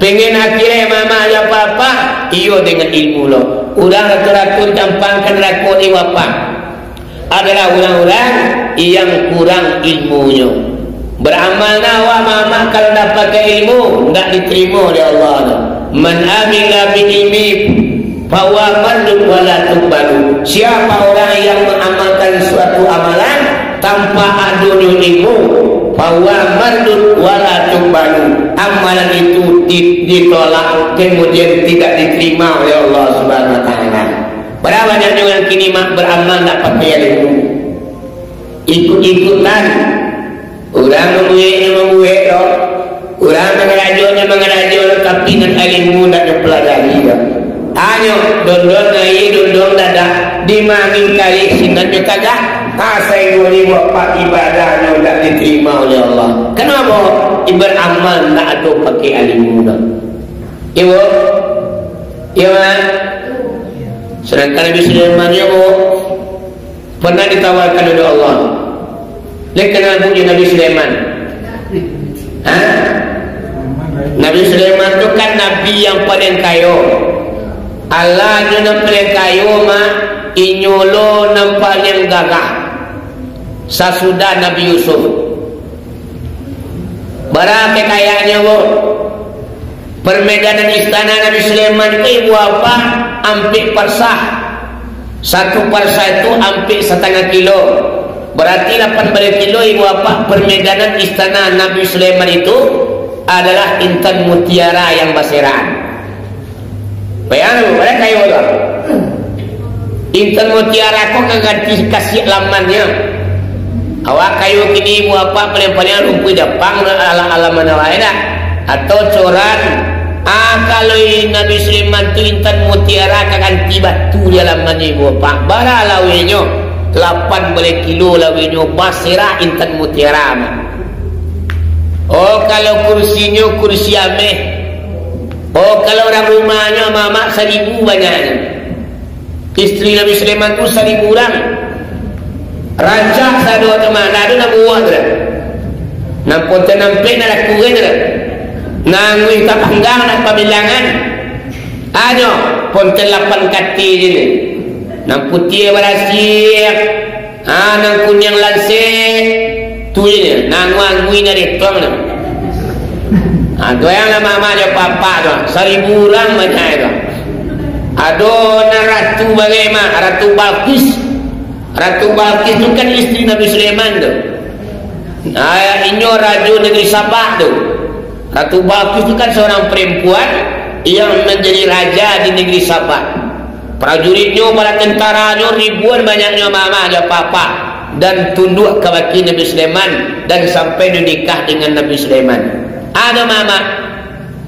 Pengen akhirat, mamak jo papak, iyo, dengan ilmu lo. Urang rato-rato dicampangkan narako di wapak adalah urang-urang yang kurang ilmunyo. Baramal nah awak, mamak, kalau ndak pakai ilmu, ndak diterimo dek Allah tu. Man amila bi ilmi fahuwa mardud wala tuqbalu. Siapa orang yang mengamalkan suatu amalan tanpa adonyo ilmu, Fahuwa mardud wala tuqbalu. Amalan itu di-, ditolak, kemudian tidak diterima oleh Allah Subhanahu wa Ta'ala. Bara banyaknyo urang kini mak baramal ndak pakai ilmu. Ikut-ikutan. Urang mambueknyo mambuek lo. Urang mangarajonyo mangarajo lo, tapi nan ilmu ndak dipelajari lo. Hanyo dondon aia, dondon dadah, dimangin kareh sinan nyo tagak. Ha, sainggo ni buek apak ibadahnyo ndak diterima oleh Allah. Kenapa? Baramal ndak ado pakai ilmu doh. Iyo, Bu? Iyo, Mak? Sedangkan Nabi Sulaiman, iyo, Bu, pernah ditawarkan oleh Allah. Leh kenal Bu jo Nabi Sulaiman? Hah? Nabi Sulaiman tu kan nabi yang paling kayo. Alah, inyo nan paling kayo, Mak, inyo lo nan paling gagah sasudah Nabi Yusuf. Bara kekayaannyo, Bu? Permeganan istana Nabi Sulaiman tu, Ibu Apak, ampek parsah. Satu parsah itu ampek satangah kilo. Berarti lapan baleh kilo, Ibu Apak, permeganan istana Nabi Sulaiman itu adalah intan mutiara yang baserak. Bayang tu, bara kayo tu. Intan mutiara ko ka ganti kasiak lamannyo. Awak kayo kini, Ibu Apak, paling-paling rumpuik Japang, alam-alam mano wae dah. Atau coran, ah, kalau i-, Nabi Sulaiman tu intan mutiara ka ganti batu di alamannyo, Ibu Apak. Bara lawihnyo, lapan baleh kilo lawihnyo, baserak intan mutiara mah. Oh, kalau kursinyo kursi ameh. Oh, kalau urang rumahnyo mamak saribu banyaknyo. Isteri Nabi Sulaiman tu saribu urang. Rancak sado tu mah, ndak ado nan buruak tu dah. Nan ponten ampek nan laku kan tu dah. Nan anguih tapanggang nan pabilangan. Hanyo ponten lapan katil je ni. Nan putiah barasiah. Ha, nan kuniang lansek, tu je, nan anguih-anguih nan retong tu. Ha, tu yang lah mamak jo papak tu, saribu urang banyak tu. Ado nan ratu bagai mah, Ratu Balqis. Ratu Balqis tu kan isteri Nabi Sulaiman tu. Ha, inyo rajo negeri Sabak tu. Ratu Balqis tu kan seorang perempuan yang menjadi raja di negeri Sabak. Prajuritnyo, bala tentananyo ribuan banyaknyo, mamak jo papak, dan tunduak kabake Nabi Sulaiman, dan sampai nyo nikah dengan Nabi Sulaiman. Ado mamak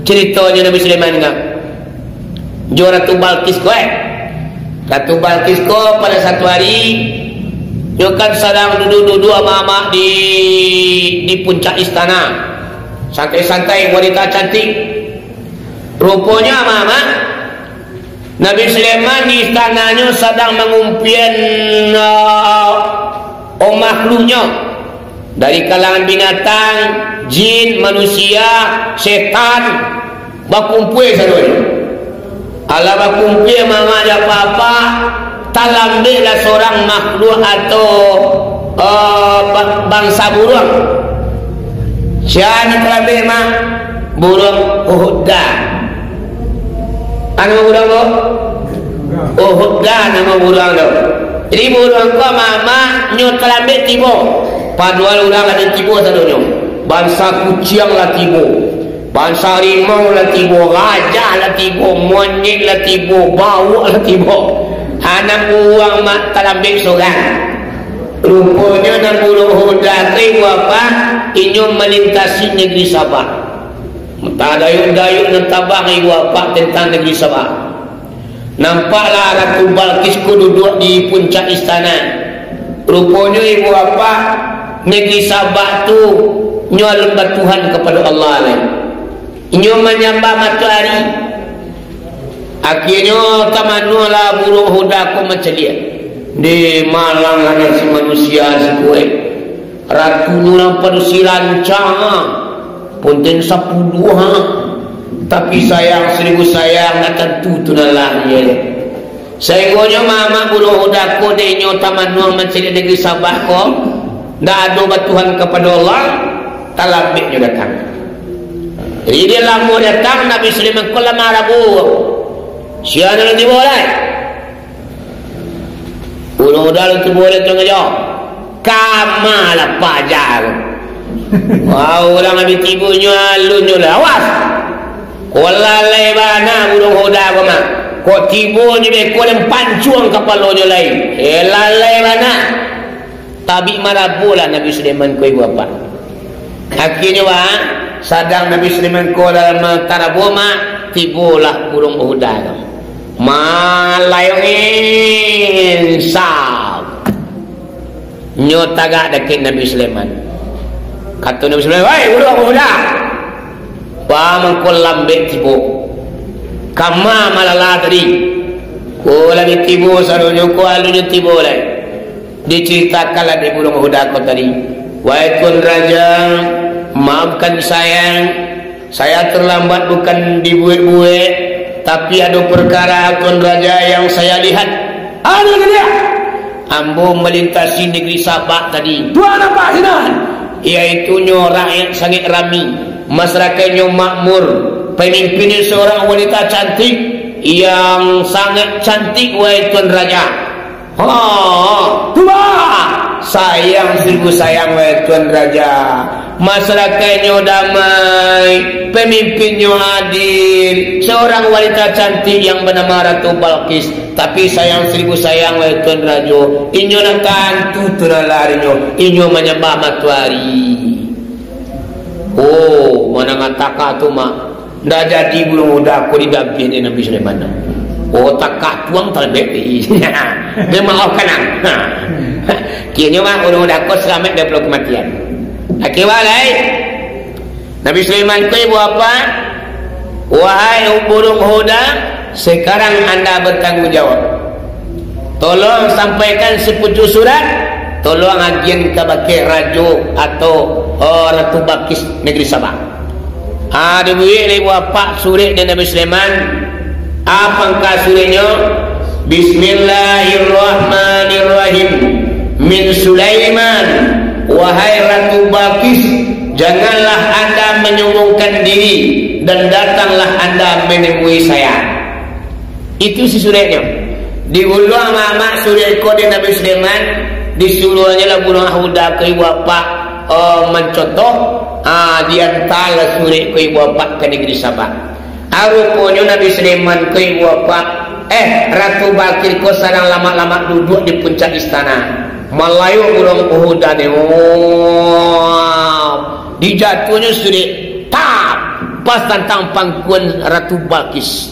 ceritonyo Nabi Sulaiman ko jo Ratu Balqis ko, eh. Ratu Balqis ko pada satu hari, nyo kan sadang duduak-duduak mamak di, di puncak istana. Santai-santai, wanita cantik. Ruponyo mamak, Nabi Sulaiman di istananyo sadang mangumpian, ah, makhluknyo dari kalangan binatang, jin, manusia, setan, bakumpua sadonyo. Alah bakumpua mamak jo papak, talambeklah sorang makhluk atau, eh, ba-, bangsa buruang. Sia nan talambek, Mak? Buruang huda. Anu buruang ko? Huda nama buruang tu. Jadi buruang ko mamak nyo talambek tibo. Padual urang lah tibo sadonyo. Bansa kuciang lah tibo. Bansa harimau lah tibo, gajah lah tibo, monyet lah tibo, bauak lah tibo. Ha, nan buruang mak talambek sorang. Ruponyo nan buruang huda ko, Ibu Apak, inyo malintasi negeri Sabak. Antah dayuik-dayuik nan tabang, Ibu Apak, tantang negeri Sabak. Nampaklah Ratu Balqis ko duduak di puncak istana. Ruponyo, Ibu Apak, negeri Sabak tu nyo alun batuhan kapado Allah lai. Inyo manyambah matoari. Akienyo tamanuahlah buruang huda ko mancaliak. Deh, malang anak si manusia siko, eh. Ratu urang padusi rancak, ha. Ponten sapuluah, ha. Tapi sayang, saribu sayang, ndak tantu tu nan lahia. Sainggonyo mamak buruang huda ko, dek inyo tamanuah mancaliak negeri Sabak ko, ndak ado batuhan kapado Allah, talambeknyo datang. Jadi, dek lamo datang, Nabi Sulaiman ko lah marabu. Sia nan tibo lai? Buruang huda tu tibo lai tu ngaja. Kama lah paja tu. Wah, urang habis tibo nyo alun nyo lah. Awas! Kok lalai bana burung hoda ko mah. Kok tibo nyo beko den pancuang kapalonyo lai. Eh, lalai bana. Tabik marabolah Nabi Sulaiman ko, ibu bapak. Akhirnyo, wah, sadang Nabi Sulaiman ko dalam tarabo mah, tibolah burung hoda ko. Malayong insap. Nyo tagak dakek Nabi Sulaiman. Kato Nabi Sulaiman, "Wai, burung hoda! Wah, mangko lambek tibo. Kama malala tadi? Ko lah tibo sadonyo, ko alunnyo tibo lai." Dicaritakanlah dek burung hoda ko tadi, "Wahai Tuan Raja, maafkan saya. Saya terlambat bukan dibuek-buek, tapi ado perkara, Tuan Raja, yang saya lihat." "Ado dilihat?" "Ambo malintasi negeri Sabak tadi." "Tuan apak sinan?" "Yaitunyo rakyat sangaik rami, masyarakatnyo makmur, pamimpinnyo seorang wanita cantik, yang sangaik cantik, wahai Tuan Raja." "Ha, tu baa?" "Sayang saribu sayang, wahai Tuan Raja. Masyarakatnyo damai, pamimpinnyo adil, seorang wanita cantik yang banamo Ratu Balqis. Tapi sayang saribu sayang, wahai Tuan Rajo, inyo nan tantu tu nan larinyo, inyo manyambah matoari." Oh, manangah taka tu, mak. Ndak jadi burung hoda ko didabiah dek Nabi Sulaiman. Oh, takatuang talbek. Dia maafkan ang. Kiranya mah burung hoda ko salamaik daripado kamatian. Akhirnya lai. Nabi Sulaiman ko, ibu bapak, "Wahai burung hoda, sekarang anda bertanggung jawab. Tolong sampaikan sapucuk surat, tolong agiahan kabake rajo atau, oh, Ratu Balqis negeri Sabah." Ah, dibuek lai, ibu bapak, surek dari Nabi Sulaiman. Apo pangka sureknyo? "Bismillahirrahmanirrahim. Min Sulaiman. Wahai Ratu Balqis, janganlah anda menyombongkan diri dan datanglah anda menemui saya." Itu isi sureknyo. Diuluang mamak surek ko dek Nabi Sulaiman, disuruahnyo lah burung hoda ko, ibu bapak, eh, mancontoh, ah, diantalah surek ko, ibu bapak, ka negeri Sabah. Ah, ruponyo Nabi Sulaiman ko, ibu bapak, eh, Ratu Balqis ko sadang lamak-lamak duduak di puncak istana. Malayok burung hoda ni. Oh, dijatuahnyo surek, tap, pas tantang pangkuan Ratu Balqis.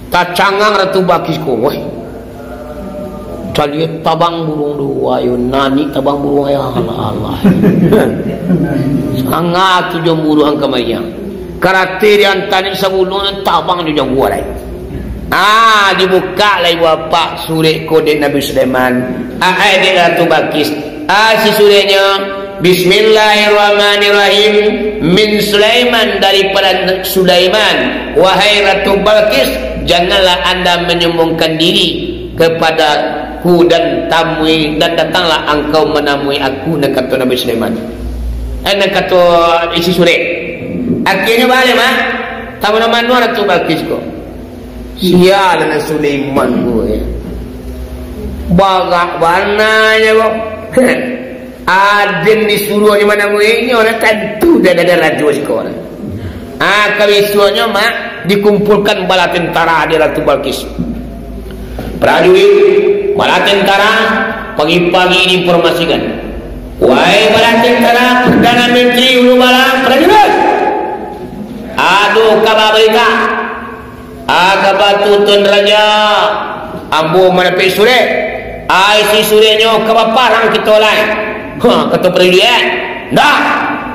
Tacangang Ratu Balqis ko, woi. Caliak tabang burung tu, ayo, nani tabang burung, ayo, alah, alah. Sangat tu jo burung kamariang. Karate diantanik sabulun, tabang jo jaguar lai. Ah, dibuka lai, ibu bapak, surek ko dek Nabi Sulaiman. Ah, eh, dek Ratu Balqis. Ah, isi sureknyo, "Bismillahirrahmanirrahim. Min Sulaiman, daripada Sulaiman. Wahai Ratu Balqis, janganlah anda menyombongkan diri kepadaku dan tamui, dan datanglah angkau manamui aku," nan kato Nabi Sulaiman. Eh, nan kato isi surek. Akhirnyo baliak, mah. Tamano-mano Ratu Balqis ko. Sia lah Sulaiman ko, eh. Barak bana nyo ko. Aden disuruahnyo manamuinyo, lah tantu dek rajo siko. Ah, ka bisuaknyo, mak, dikumpulkan bala tentara dek Ratu Balqis. Prajurit, bala tentara, pagi-pagi diinformasikan. Wahai bala tentara, Perdana Menteri Ulu Balang, prajurit! Ado kaba barita. Ah, kaba tu, Tuan Raja, ambo mandapek surek. Ah, isi sureknyo kaba parang kito lai. Ha, kato prajurit, eh. Ndak.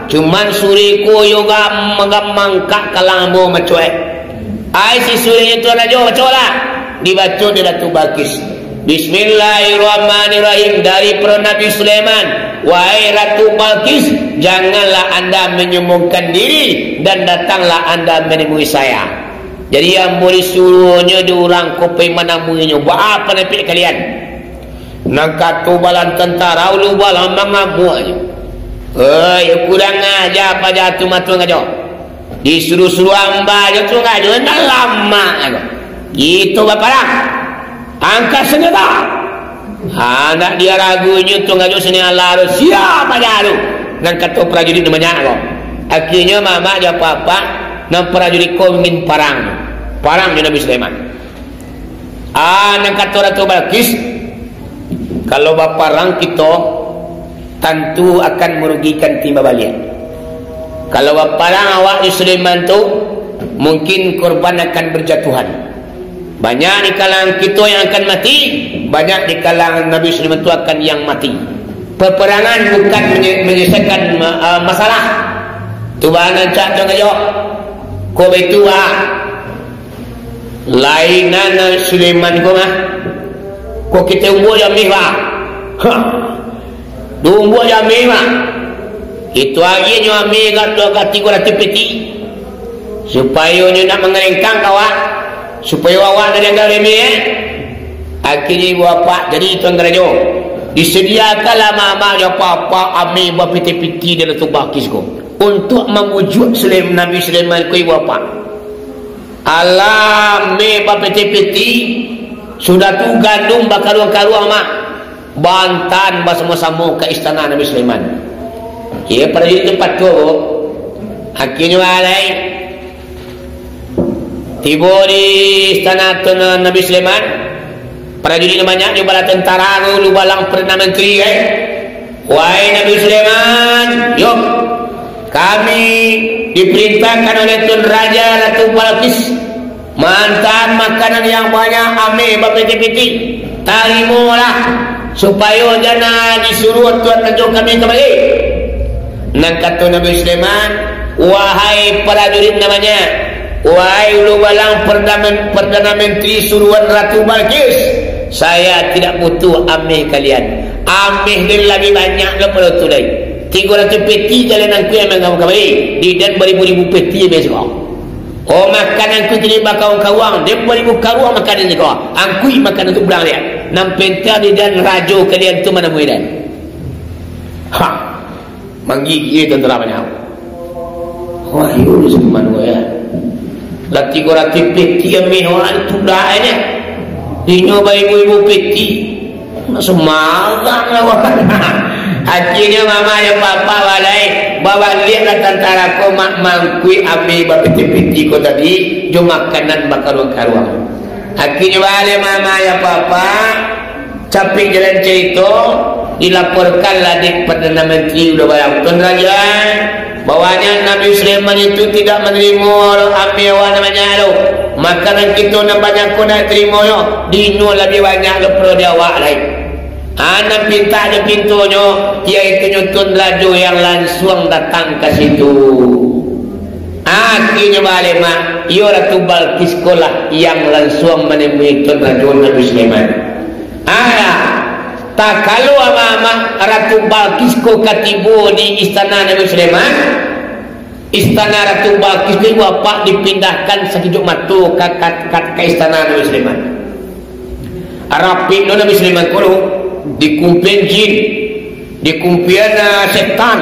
Cuman surek ko yo gam-, gam-, mangkak kalang ambo macuek. Ah, isi sureknyo, Tuan Raja, bacolah. Dibaco dek Ratu Balqis. Bismillahirrahmanirrahim, dari Nabi Sulaiman. Wahai Ratu Balqis, janganlah anda menyombongkan diri dan datanglah anda menemui saya. Jadi, ambo disuruahnyo dek urang ko pai manamuinyo. Baa pandapek kalian? Nan kato bala tentara Ulu Balang mangamuaknyo. Oi, kurang aja paja tu mah, Tuan Rajo. Disuruah-suruah amba jo, Tuan Rajo, nan lamak ko. Kito baparang. Angkat sanjata. Ha, ndak diraguinyo, Tuan Rajo, sini alah tu. Siap aja tu. Nan kato prajurit nan banyak ko. Akhirnyo mamak jo apak-apak, nan prajurit ko ingin parang. Parang jo Nabi Sulaiman. Ah, nan kato Ratu Balqis, "Kalau baparang kito, tantu akan marugikan timba baliak. Kalau baparang awak jo Sulaiman tu, mungkin korban akan berjatuhan. Banyak di kalangan kito yang akan mati, banyak di kalangan Nabi Sulaiman tu akan yang mati. Peperangan bukan menye-, menyelesaikan ma-, ah, masalah." Tu bana cak tu ngajo. Ko baitu, ah. Lainan Sulaiman ko mah. Ko kito umbuak jo ameh, bah. Ha. Diumbuak jo ameh, bah. Itu agiahnyo ameh ka, ka tigo ratuih peti. Supayo nyo nak mangarengkang ka awak. Supayo awak nak dianggap remeh, eh. Akhirnyo ibu apak jadi tuan karajo. Disediakanlah mamak jo apak-apak ameh bapeti-peti di Ratu Balqis ko. Untuak mambujuak Sulaiman, Nabi Sulaiman ko ibu apak. Alah, ameh bapeti-peti, sudah tu gandum bakaruang-karuang mah. Bantan basamo-samo ka istana Nabi Sulaiman. Iyo, prajurit tu patuah, Bu. Akhirnyo alai tibo di istana tu Nabi Sulaiman. Prajurit nan banyak jo bala tentara tu, ulu balang Perdana Menteri, eh. "Wahai Nabi Sulaiman, yo, kami diperintahkan oleh Tun Raja Ratu Balqis maantaan makanan yang banyak, ameh bapeti-peti. Tarimolah, supayo jana disuruah Tuan Rajo kami kamari." Nan kato Nabi Sulaiman, "Wahai prajurit nan banyak, wahai ulu balang Perdana, Perdana Menteri suruhan Ratu Balqis, saya tidak butuh ameh kalian. Ameh den labiah banyak daripado tu lai. Tigo ratuih peti kalian angkuik ameh kamari, di den baribu-ribu peti ameh siko. Oh, makanan angkuik tadi bakaruang-karuang, den baribu karuang makanan siko. Angkuik makanan tu pulang liak. Nan penting di den rajo kalian tu manamui den." Ha. Manggigik tentara banyak. Wah, iyo, Sulaiman ko, ya. Lah tigo ratuih peti ameh awak tu dah, ya. Inyo baibu-ibu peti. Nak sumarang lah, wah. Akhirnyo mamak jo apak-apak balai, babaliaklah tentara ko mak mangkuik ameh bapeti-peti ko tadi, jo makanan bakaruang-karuang. Akhirnyo balai mamak jo apak-apak, capek jalan carito, dilaporkanlah dek Perdana Menteri Ulu Balang, "Tuan Raja, bahwanya Nabi Sulaiman itu tidak manarimo ameh awak nan banyak tu. Makanan kito nan banyak ko ndak tarimonyo, dinyo labiah banyak daripado di awak lai. Ah, nan pintak jo pintonyo, yaitunyo Tuan Rajo yang lansuang datang ka situ." Akhirnyo balai mak, iyo Ratu Balqis ko lah yang lansuang manemui Tuan Rajo Nabi Sulaiman. Ah, takalo amak-amak Ratu Balqis ko ka tibo di istana Nabi Sulaiman, istana Ratu Balqis ko ibu apak dipindahkan sakijok mato ka, ka, ka, ka istana Nabi Sulaiman. Rapeknyo Nabi Sulaiman ko tu, dikumpian jin, dikumpian, ah, setan,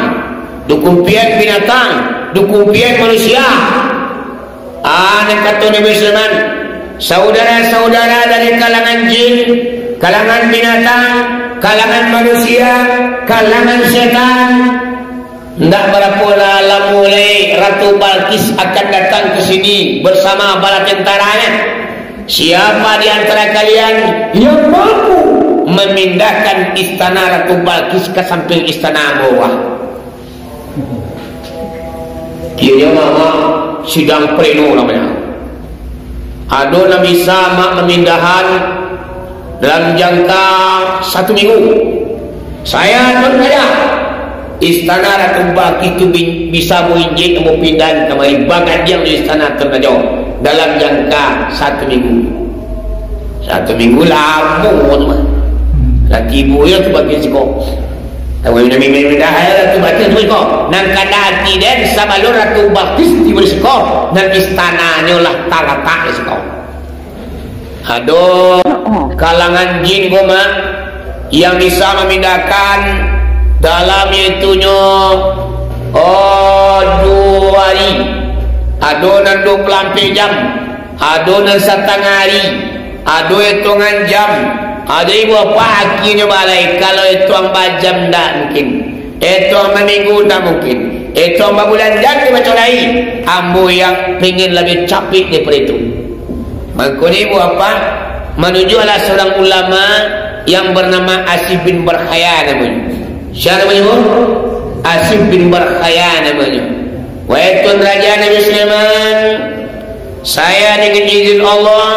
dikumpian binatang, dikumpian manusia. Ah, nan kato Nabi Sulaiman, saudara-saudara dari kalangan jin, kalangan binatang, kalangan manusia, kalangan setan. Ndak barapo lah lamo lai Ratu Balqis akan datang ka sini bersama bala tentaranya. Siapa di antara kalian yang mampu mamindahkan istana Ratu Balqis ka samping istana ambo? Kiranya mama sidang pleno namanya. Ado nan bisa mak mamindahan dalam jangka satu minggu? Saya Tuan Raja, istana Ratu Balqis tu bi-, bisa ambo injek, ambo pindahan kamari, bagadiang di istana Tuan Raja dalam jangka satu minggu. Satu minggu lamo tu mah. Lah tibo yo tu Balqis siko. Tahu mindah-mindah lah tu Balqis tu siko. Nan kandak ati den, sabalun Ratu Balqis tibo di siko, nan istananyo lah talatak di siko. Ado kalangan jin ko mah, yang bisa mamindahkan dalam itunyo, oh, duo ari. Ado nan duo puluah ampek jam, ado nan satangah ari, ado itungan jam, ado ibu apak akinyo balai, kalau ituang bajam ndak mungkin. Eto maminggu ndak mungkin. Eto babulan jan dibaco lai. Ambo yang pengen labiah capek daripado itu. Mangko ni buah apa? Manunjuaklah seorang ulama yang bernama Asif bin Barkhaya namonyo. Siapa namonyo? Asif bin Barkhaya namonyo. Wahai Tuan Raja Nabi Sulaiman, saya dengan izin Allah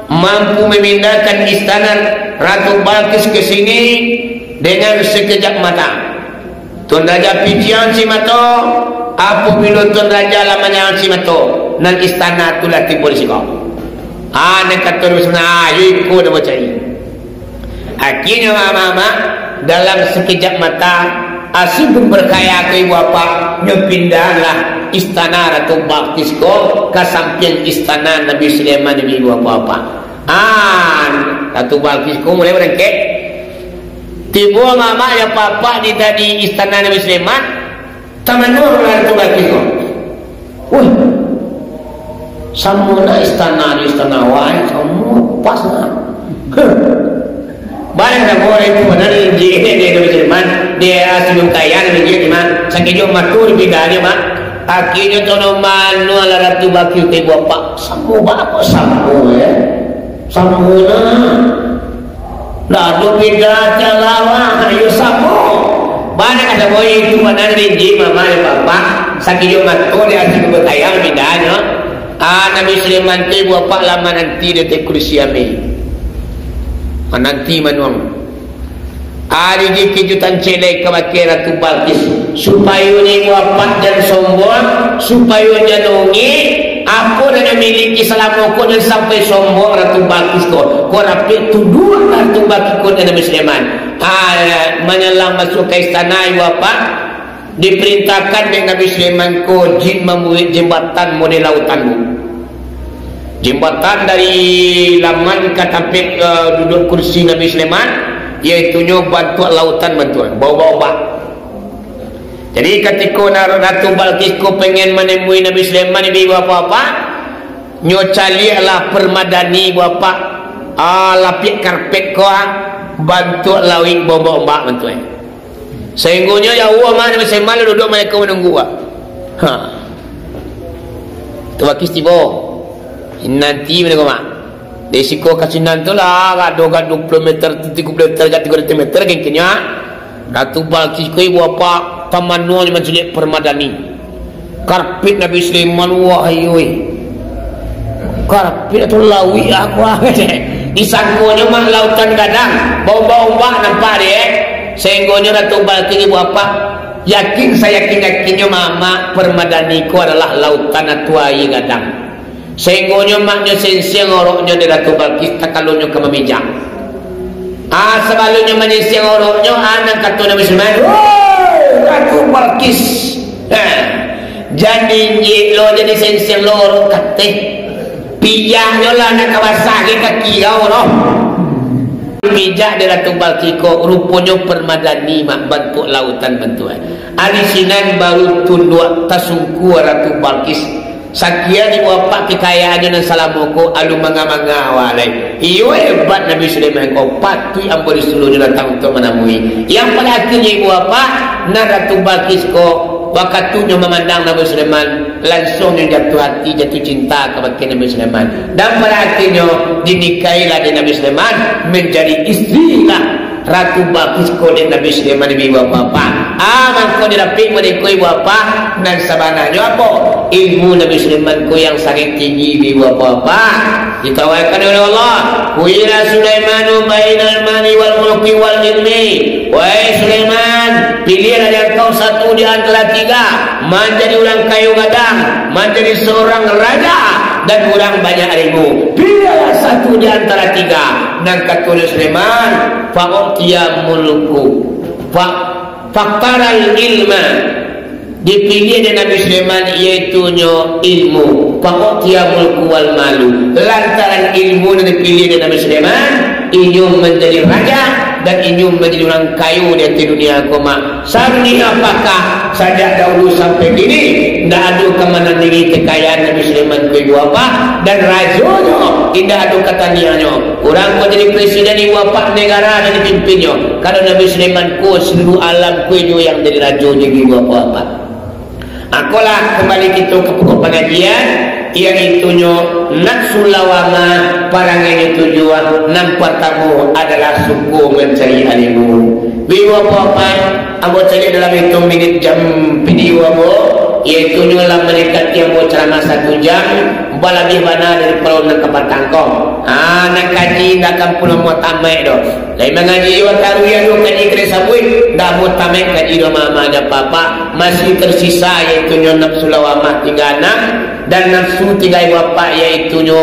mampu memindahkan istana Ratu Balqis ke sini dengan sekejap mata. Tuan Raja pijang si mato, apabilo Tuan Raja lah manyang si mato, nan istana tu lah tibo di siko. Ah, nan kato di sana, ah, yo iko nan bacari. Akhirnyo, amak-amak, dalam sekejap mata, Asif bin Barkhaya ko ibu apak, nyo pindahlah istana Ratu Balqis ko ka sampiang istana Nabi Sulaiman, ibu apak-apak. Ah, Ratu Balqis ko mulai barangkek. Tibo amak-amak jo apak-apak di tadi istana Nabi Sulaiman, tamanuang lah Ratu Balqis ko. Wah, samo na istana jo istana awak, samo pas na. Huh. Barang samo itu bana di, di, di Nabi Sulaiman, di Asif bin Barkhaya, di, di, di, ma, sakejap mato dipindahnyo, mak. Akhirnyo tamanuang lah Ratu Balqis ko ibu apak. Samo baa kok samo, eh? Samo na. Ndak ado beda calawa, ayo samo. Bana ka samo itu, bana rinji mama jo papa. Sakejap mato di Asif bin Barkhaya pindahnyo. Ah, Nabi Sulaiman tu ibu apak lah mananti di ateh kursi ameh. Mananti manuang. Ah, di kejutan ciek lai kabake Ratu Balqis. Supayo nyo ibu apak jan sombong, supayo jan ongek, apo nan nyo miliki salamo ko jan sampai sombong Ratu Balqis ko. Ko rapek tunduak Ratu Balqis ko dek Nabi Sulaiman. Ah, manyalang masuak ka istana ibu apak, diperintahkan dek Nabi Sulaiman ko jin mambuek jembatan model lautan tu. Jembatan dari laman ka tampek, eh, duduak kursi Nabi Sulaiman, yaitunyo bantuak lautan bantuak, baubak-ubak. Jadi, katiko na-, Ratu Balqis ko pengen manemui Nabi Sulaiman, ibu apak-apak, nyo caliaklah permadani ibu apak, ah, lapiak karpet ko, ah, bantuak lauik baubak-ubak bantuak. Sahinggonyo jauah mah, Nabi Sulaiman lah duduak, malaikat manunggu, ah. Ha. Tu Balqis tibo. Nanti manunggu, mak. Dari siko ka sinan tu lah, ado gak duo puluah meter, tigo puluah meter, gak tigo ratus meter, kengkenyo. Ratu Balqis ko ibu apak, tamanuang di mancaliak permadani. Karpet Nabi Sulaiman, wah, iyo, eh. Karpet atau lauik apo, ah. Disangkonyo mah lautan gadang, baubak-ubak nampak dek, eh. Sahinggonyo Ratu Balqis ibu apak, yakin sayakin-yakinnyo mah, mak, permadani ko adalah lautan atau aia gadang. Sahinggonyo maknyo sensiang oroknyo di Ratu Balqis takalonyo ka mamijak. Ah, sabalunnyo manyensiang oroknyo, ah, nan kato Nabi Sulaiman, "Woi, Ratu Balqis, ha, jan diinjek lo, jan disensiang lo orok kateh. Pijaknyo lah, nak ka basah gai kaki kau lo." Pijak di Ratu Balqis ko, ruponyo permadani, mak, bantuak lautan bantuak. Ari sinan baru tunduak tasungkua Ratu Balqis. Sakian ibu apak kekayaannyo nan salamo ko, alun manga-manga awak lai. Iyo, hebat Nabi Sulaiman ko, patuik ambo disuruahnyo datang untuak manamui. Yang pada akhirnyo ibu apak, nan Ratu Balqis ko, wakatunyo mamandang Nabi Sulaiman, langsuang nyo jatuah ati, jatuah cinta kabake Nabi Sulaiman. Dan pada akhirnyo, dinikahilah dek Nabi Sulaiman, manjadi istrilah Ratu Balqis ko dek Nabi Sulaiman, ibu apak. Ah, mangko dirapik mode ko, ibu apak, nan sabananyo apo? Ilmu Nabi Sulaiman ko yang sangat tinggi, ibu apak. Ditawarkan oleh Allah, "Khuyyira Sulaimanu bainal mali wal mulki wal ilmi." Wahai Sulaiman, pilihlah dek engkau satu di antara tiga, manjadi urang kayo gadang, manjadi seorang raja, dan urang banyak ilmu. Pilihlah satu di antara tiga. Nan kato Sulaiman, "Fa'utiya mulku." Fa-, faktaral ilma. Dipilih dek Nabi Sulaiman, yaitunyo ilmu. Fa'utiya mulku wal malu. Lantaran ilmu nan dipilih dek Nabi Sulaiman, Inyo manjadi raja, dan inyo manjadi urang kayo di ateh dunia ko, Mak. Sarunia pakah, sajak dahulu sampai kini, indak ado ka manandingi kekayaan Nabi Sulaiman ko, Ibu Bapak, dan rajonyo indak ado ka tandiangnyo. Urang ko jadi presiden, Ibu Bapak, negara nan dipimpinnyo. Kalau Nabi Sulaiman ko, seluruh alam ko inyo yang jadi rajonyo, Ibu Bapak. Akolah, kambali kito ka pokok pangajian, yaitunyo nafsu lawamah, parangainyo tujuah, nan partamo adalah suko mancari ilmu. Ibu bapak, ambo caliak dalam ituang minit jam video ambo, yaitunyo lah mandekati ambo caramah satu jam, balabiah bana daripado nan kapatang ko. Ah, nan kaji indak akan pulo ambo tamaik doh. Lai mangaji jo taruih ado kaji ka disabuik, indak ambo tamaik kaji doh, mama jo papa. Masih tersisa, yaitunyo nafsu lawamah tingga anam, dan nafsu tingga wapak, yaitunyo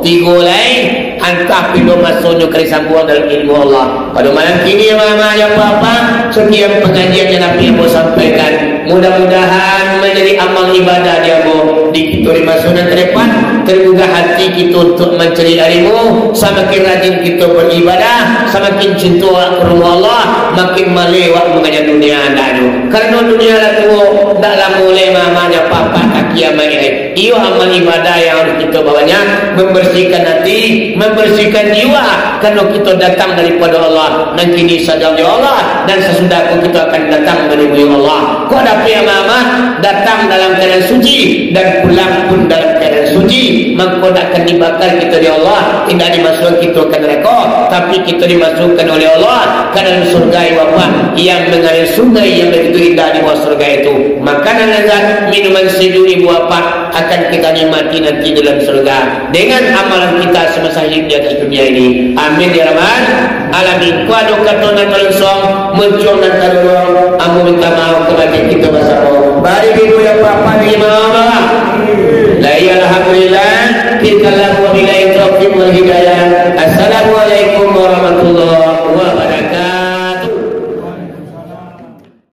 tigo lai. Antah pilo masonyo ka disambuang dalam ilmu Allah. Pado malam kini, mama jo papa, sakian pangajian nan dapat ambo sampaikan. Mudah-mudahan manjadi amal ibadah di ambo, di kito di maso nan ka depan, tergugah hati kito untuak mancari ilmu, samakin rajin kito baribadah, samakin cinto awak ka rumah Allah, makin maleh awak mangaja dunia andaknyo. Karano dunia lah tuo, ndak lamo lai mama jo papa ka kiamaik lai. Iyo amal ibadah yang harus kito babanyak, mambarasiahkan hati, mambarasiahkan jiwa, karano kito datang daripado Allah, nan kini sadang jo Allah, dan sasudah ko kito akan datang manemui Allah. Kok dapek mama datang dalam keadaan suci, dan pulang pun dalam keadaan suci, mangko dak akan dibakar kito dek Allah, indak dimasuakkan kito ka narako, tapi kito dimasuakkan oleh Allah ka dalam surga, ibarat yang mangalir sungai yang begitu indah di bawah surga itu. Makanan lezat, minuman sejuk, ibu bapak, akan kita nikmati nanti dalam surga dengan amalan kita semasa hidup di atas dunia ini. Amin ya rabbal alamin. Kok ado kato nan malonsong, muncuang nan taruruang, ambo minta maaf kabake kito basamo. Bari ibu bapak ni maaf. Lai, alhamdulillah, kita lah wabillahi taufiq wal hidayah. Assalamualaikum warahmatullahi